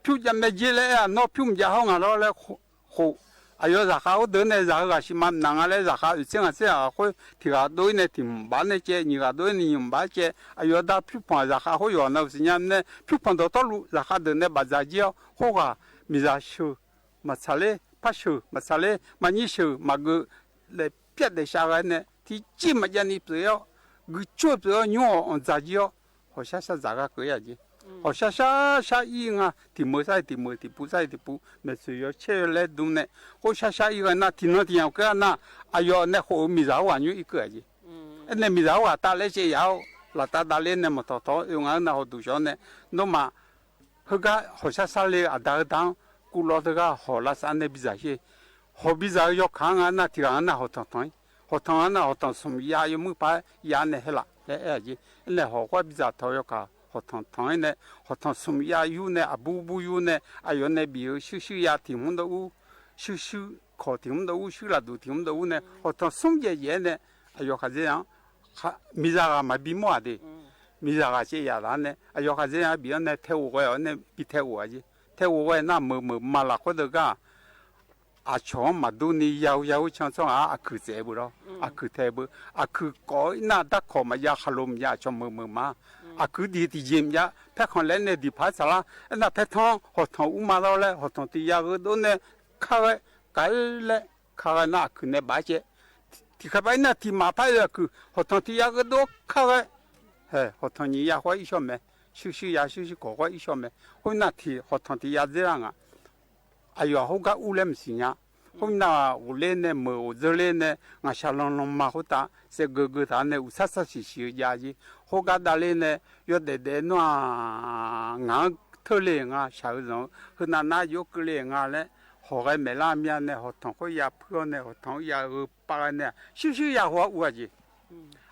Pyur jav mae jer laer aer-aq, nawr pyur maqjav hawr ngaq lawr laer khof. Aqyawf zaqkhav khoerdeuq nae zaq-eu ghaq siqma mqnaq nga laer zaqkhav oeq tser ngaq tser ghaq khoer tiq ghaq dov-ir nae tiq mqbaf nae caev, nyiq ghaq dov-ir nae nyiq mqbaf caev, aqyawf da pyur panq zaqkhav khoer yawq nav-eu siqnya nae pyur panq dawqtawvluf zaqkhav deuq nae bafdzaq jir-awr khoerghaq miqzaq sheuq maqtsaq ler, par sheuq maqtsaq ler, maqnyir sheuq maqgeuf laer pyar daef shav ghae nae tiqjeq maqjav ni pyeuf-awr, guiqcoer pyeuf-awr nymr-awq anqdzaq jir-awr, hawqshar shar dzaq gar keuv-ir-a jeq. Hawqshar shar shar ir nga, tiq meuq sar-iq tiq meuq, tiq puv sar-iq tiq puv, maeqtsoeq yawcaer yawlaer dm nae, khoer shar shar ir ghae nar, tiqnan tiq yamq keuv-a nar, aqyawf nae khof-eu miqzaq khoerghaq nymr irkeuv-a jeq. Aernae miqzaq khoerghaq tav laer caev yaf-awr, laftav davler nae manqtawq tawq-awr oe nga-anr nav hawduq shawr nae, nawmaf heugar hawqshar shar le-eu aqda-eu da-anr kuvlawv teugar hawq lavsav nae bidzaq sher. Hawq bidzaq-eu yawkaq-anr nga nar, tiq ghaq-anr nar hawqtanq tanq-ir. Hawqtanq-anr nar hawqtanq smq yav yawmuiq par yav nae haer laf laer aer-a jeq. Aernae hawq khoer bidzaq tawq-eu yawkaq hawqtanq tanq-ir nae, hawqtanq smq yav yur nae aqbur bur yur nae aqyawf nae bif-eu shuir shuir yav tiq hmr dawr ur, shuir shuir kawq tiq hmr dawr ur, shuir lafduq tiq hmr dawr ur nae hawqtanq smr jaev jaev-aer nae aqyawf khaqdzer-anr miqzaq ghaq maqbi mawr-aq de. Miqzaq ghaq caev yaf taf-anr nae aqyawf khaqdzer-anr bif-anr nae tae ghof ghae-awr nae bi tae ghof-a jeq. Tae ghof ghae nar meuq meuq ma lafkhoer deuq gar-aq, aqcawq-anr maqdur ni ya-eu ya-eu can tsawrhaq-anr aqkuiq tsaef beu lawr. Aqkuiq tae beu, aqkuiq kawf-ir nar darkawq maqjav, khaqlo maqjav, aqcawq meuq meuq ma. Aqkuiq diq tiqjeq maqjav, paerkhanq laer nae diqpaq-aer tsaqlar. Aernar paertanr hawqtanq ur ma lawr laer hawqtanq tiq ya gheudov nae kar ghae, kar laer kar ghae nar aqkuiq nae baf-aer caev. Tiqkhaeq baf-ir nar tiq maf par oe aqkuiq hawqtanq tiq ya gheudov kar ghae. Hae, hawqtanq nyiq ya khoer irshawr mae. Shuir shuir ya shuir shuir kawq khoer irshawr mae. Khoernar tiq hawqtanq tiq ya dzer lar nga. Aqyawf khoergar ur laer maqsiq nya. Khoernar ghofler nae meuq ghof dzeur ler nae ngaqshaq lanlan ma khoertav saevgeu geu taq-anr nae uqsar sar siq siq-eu jav jir. Khoergar davler nae yawdaef daef nar-aq, ngaq-anr teurle nga shaq-eu zanq-eu heunav nar jov keuvle nga laer hawq ghae maeqlar mya nae hawqtanq khoer ya puir-awr nae hawqtanq-anr ya gheu pav ghae nae-aq shuir shuir ya khoer-anr ur-a jeq.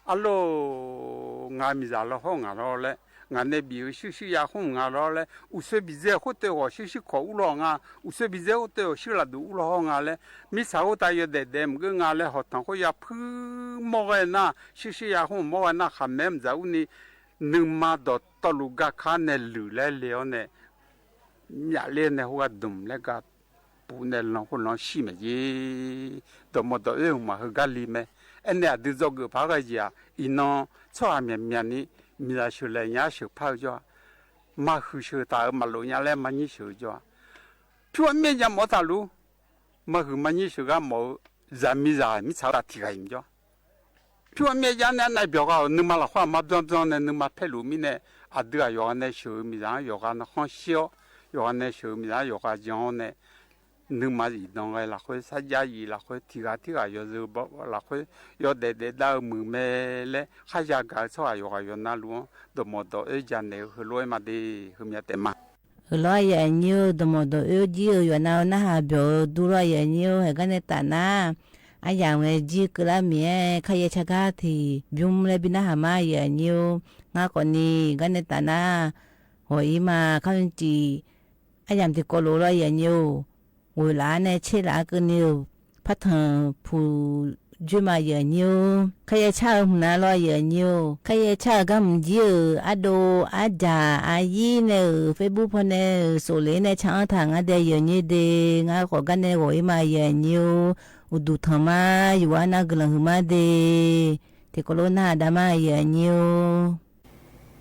Arlawr, ngaq miqzaq lawr hawr ngaq lawr laer, ngaq nae bif-eu shuir shuir ya khmr nga lawr laer, uqsoer biqdzaer khoerdeuq ghawq shuir shuir kawq ur lawr nga, uqsoer biqdzaer khoerdeuq ghawq shuir lafduq ur lawr hawr nga laer, mirtsaq khoertav yawdaef daef maqgeur nga laer hawqtanq khoer ya puir mawr ghae nar, shuir shuir ya khmr mawr ghae nar khaqmae-aer maqdzaq ur ni, nuima dawqtawvluf garkar nae luiq laer le-awr nae, myavler nae khoergar dmq laer gar puq nae lan khoer lan-anr shir maeq jer. Dawqmawq dawq oer-euq mqmaq heugar li mae. Aernae aqdui dzawgeuf paq-aer ghae jeq-aq, iqnan tsawrhaq myaqmyaq ni miqzaq sheuqlaeq nya-aer sheuq par-eu jawr-a, maqhuiq sheuq taq-euq maqlof nya laer maqnyir sheuq-eu jawr-a, pyur-a myaer jav mawf-eu taqluf, maqhuiq maqnyir sheuq gar mawf-eu zaqmiqzaq mirtsaq-eu taq tiq ghaq-iq maqjawr. Pyur-a myaer jav nae arnav byawq gha-awq nuima lafkhoer-aq maqbyan byan nae nuima paerluf mirnae, aqdui-aq yawqghaq nae sheuq-eu miqzaq-anr yawqghaq narkhanr shir-awr, yawqghaq nae sheuq-eu miqzaq-anr yawqghaq jan-awr nae, nuima zifdan ghae lafkhoer sarjax zif lafkhoer tiq ghaq tirghaq yawzeu lafkhoer yawdaef daef dav-eu muiq mae laer kharya gaq-eu tsawrhaq yawqghaq yawqnavluf-anr dawqmawq dawq oer janaeq-eu heulof-aer ma de. Heumya taef ma. Heulof-aer aqyuif aqnyir-eu dawqmawq dawq oer jir-eu yawqnav-eu narhaq byawq-eu durlawr aqyuif aqnyir-eu haeq gar nae taf nar, aryamq ngae jir keuvlar miq-aer kharyaer car gar tiq bymr laer bi narhaq ma aqyuif aqnyir-eu. Ngar khawfni gar nae taf nar, ghawq-ir ma kar mr cif aryamq tiqkawv lof lawr aqyuif aqnyir-eu. Ghoeq laf-ar nae tser laf-ar keuvni-euq partanq puq joer ma aqyuif aqnyir-eu. Kharyaer car-eu hmq nar lawr aqyuif aqnyir-eu. Kharyaer car-eu gar hmq jir-euq ardov arjaq aqyir nae-euq Facebook paw nae-euq sofle nae car-anr taq ngar dae aqyuif aqnyir de. Ngar khawf gar nae ghawq-ir ma aqyuif aqnyir-eu. Uqduq tanq ma, yawqghaq nav guiqlanq huiq ma de. Tiqkawv lof nar aqda ma aqyuif aqnyir-eu.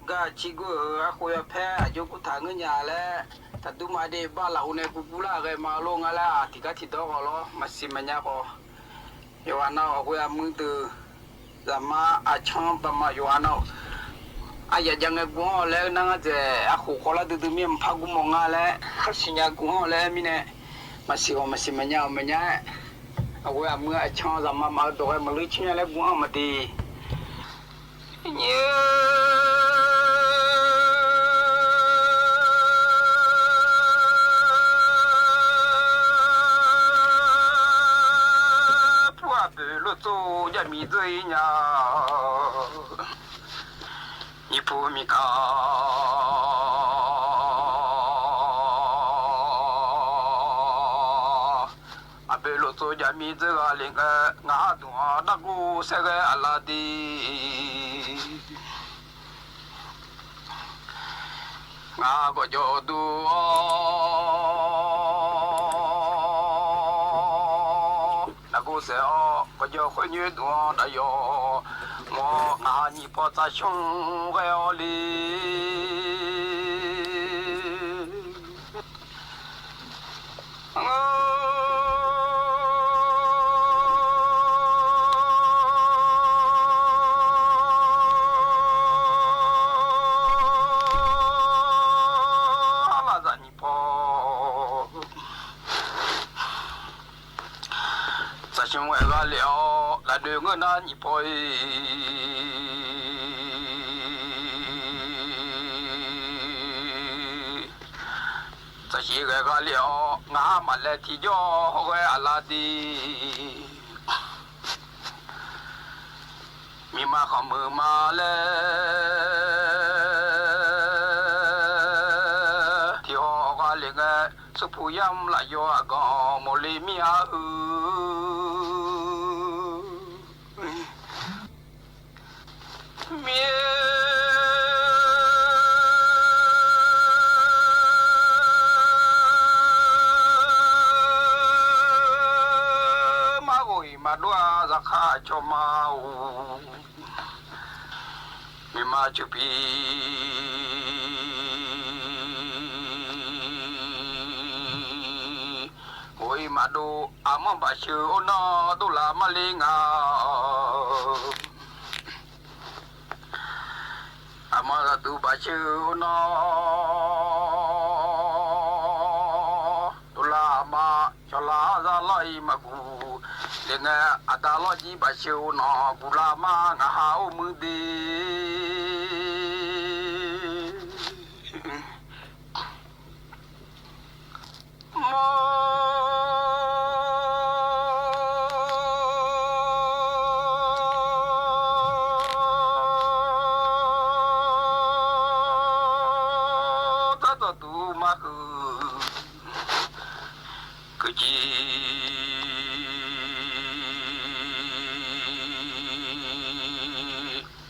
Gar ciqgur-euq arkhof yapaer aqjox gurtaq ngeur nya laer, taqdur ma de bar lafov nae gurgur lar ghae ma lor ngar laer-aq tiqgar tiqdawr ghawq lawr maqsiq maqnya khawf, yawqghaq nav-awq khoer-aq muirdeuq, zaqmar aqcanr baqma yawqghaq nav-awq Aryaf jav ngae guv-anr laer nar ngar dzaeq arkhof khawvlar duidui mir-aer maqpar gurmawf nga laer khar siqnya guv-anr laer mirnae, maqsiq ghawq maqsiq maqnya-awq maqnya-aer, aqghoe aqmuir aqcan zaqma maf-eu dawq ghae maqleur caer nya laer guv-anr maqde. Nyiq pur aqpoeq loftsov jaqmiq dzeur-ir nya. Nyiq pur miqkaq aqpoeq loftsov jaqmiq dzeur ghaq le ngae, ngaq ha dmq-anr dargor saerghae aqlaf de. Ngaq gawqjawq dur-awr, nargor saef-awr gawqjawq khoer nyoer dmq-anr daqyawq mawr, ngaq ha nyiq paw tsaq shmr ghae-awr le. Arlaqzaq nyiq paw tsaq shmr ghae gha lef-awr, lafnoeq ngeur nar nyiq paw-ir. Tsaq shmr ghae gha lef-awr, ngaq ha maqlaer tiqjawr hawr ghae aqlaf de. Miqma khanqmuiq ma laer tiqhaw gha le ngae, surpuq yamr lafyawr aqganq mawqle mir-a heu. Mir-a marghov-iq maqdov-a zaqkhav cawma-or. Miqma ceuq pi ghof-ir maqdov, aqmanr baqsheuq or nawr dovlaf marle nga. Aqmanr zaqduq baqsheuq or nawr dovlaf ma. Cawqlaf-awr zar lawr-iq maqguq le ngae, aqda lawrjir baqsheuq or nawr guqlaf ma. Ngaq ha or muir de. Mawr dardawq duq ma huiq keuv jir.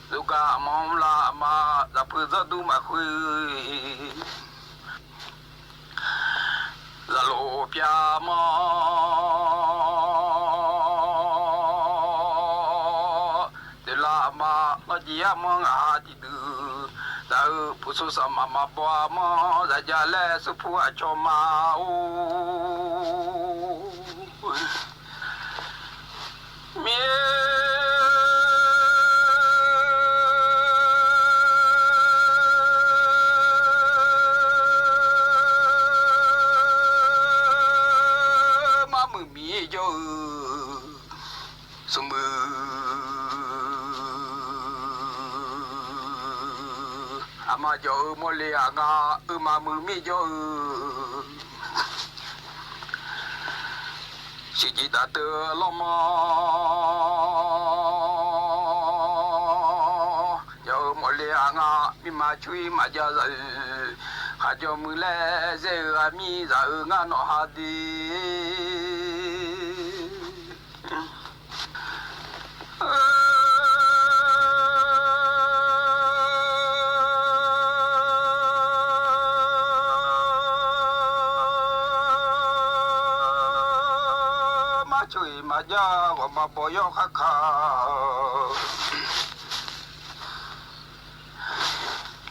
Zurgar aqmanr mrlav aqma zaqpuiq zanrdur maqkhoer. Zaqlof pyav manr deuqlav aqma, nawr jir armanr ngaq ha tiqdui. Zaq-eu puqsur saqmaq maqbaw armanr zaqjav laer surpur aqcawq ma-or. Mir marmuiq mir jawr-eu smrmuiq aqma jawq-eu mawrle-aq nga. Oe marmuiq mir jawr-eu shiqjiq daqteuv lawrmanr jawq-eu mawrle-aq nga. Mirma cur-ir maqjav zaq-eu khaqjawq muiq laer zaer-eu aqmir zaq-eu ngar nawq ha de. Marcoq-iq maqjav ghawq maqbaw yawr kharka-eu.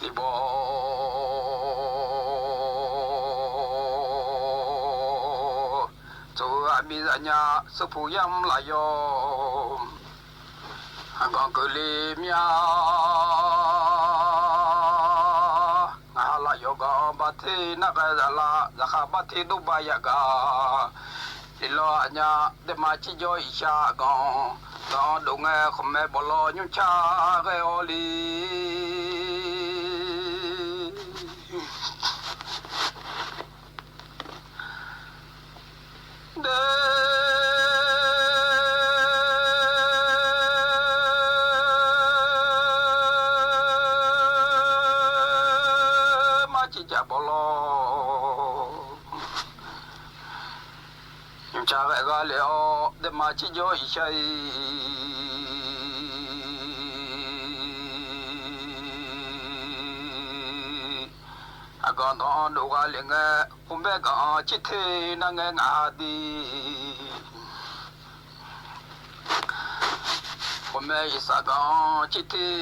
Iqbaw tsof-eu aqmir zaqnya, surpuq yamr lafyawr, aqganq keuvle mir-a. Bar ter narghae zaqlaf, zaqkhav bar ter dov bar yagaq. Iqlawq aqnyaf daema cirjawr iqshar aqganq, ganq-anr dov ngae khawqmae bawqlawr nymrcar ghae-awr le. Daema cirjawr bawqlawr nymrcar ghae gha lef-awr, daema cirjawr iqshar-iq aqganq danq-anr dov gha lef ngae, khawqmae ganq-anr cirter nar ngae ngaq ha diq. Khawqmae iqsaq ganq-anr cirter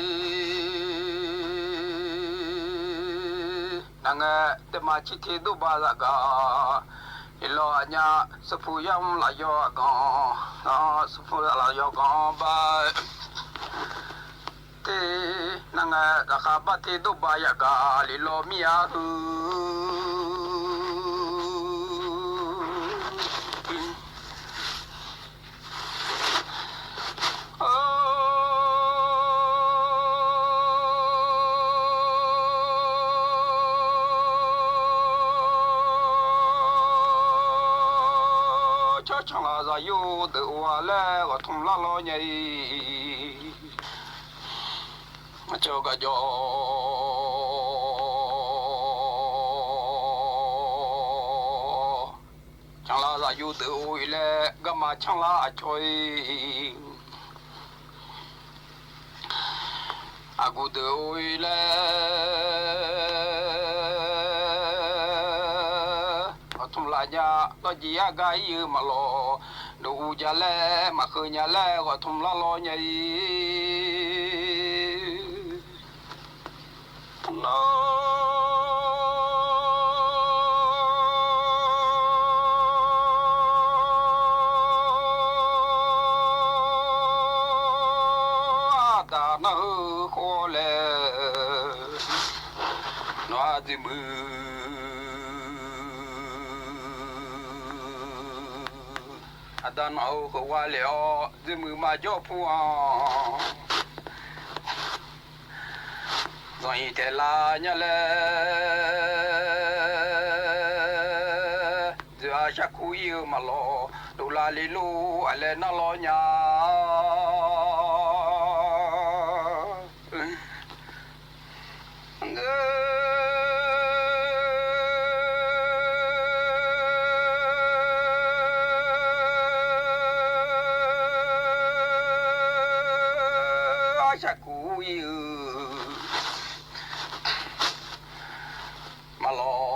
nar ngae, daema cirter dov bar zaqgaq. Iqlawq aqnyaf sarpuq yamr lafyawr aqganq, sarpuq lafyawr ganq-anr bar ter nar ngae, zaqkhav bar ter dov bar yagaq lef lawr mir-a heu. Tsawrcanq laf zaqyo deuq-or-a laer ghawqtmq lar lawr nya-iq. Aqcawq gaq jawr, canqlav zaqyo deuq-or-iq laer garma canrlar aqcawq-iq, aqguq deuq-or-iq laer ghawqtmq laf nya. Dawrjeq argar ir-eu maqlawq, dov uv ja laer maqkeuv nya laer ghawqtmq lar lawr nya-iq. Nawr aqda nar-eu khawf laer, nawq-aq dzoemuiq, aqda nawq-eu heugar lef-awr dzoemuiq maqjawr pur-anr, zanq-iq taeqlar nya laer, dzoeq-a sharkur ir-eu maqlawq, dovlar le lor aqlaer nar lawr nya. Arshaq kuq ir-eu maqlawq.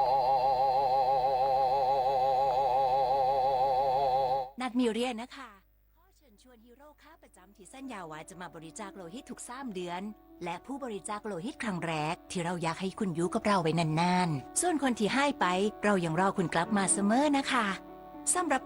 นัดมีเรียนนะคะ ขอเชิญชวนฮีโร่ค่าประจำที่สัญญาว่าจะมาบริจาคโลหิตทุกสามเดือน และผู้บริจาคโลหิตครั้งแรกที่เราอยากให้คุณอยู่กับเราไปนานๆ ส่วนคนที่หายไป เรายังรอคุณกลับมาเสมอนะคะ สำหรับ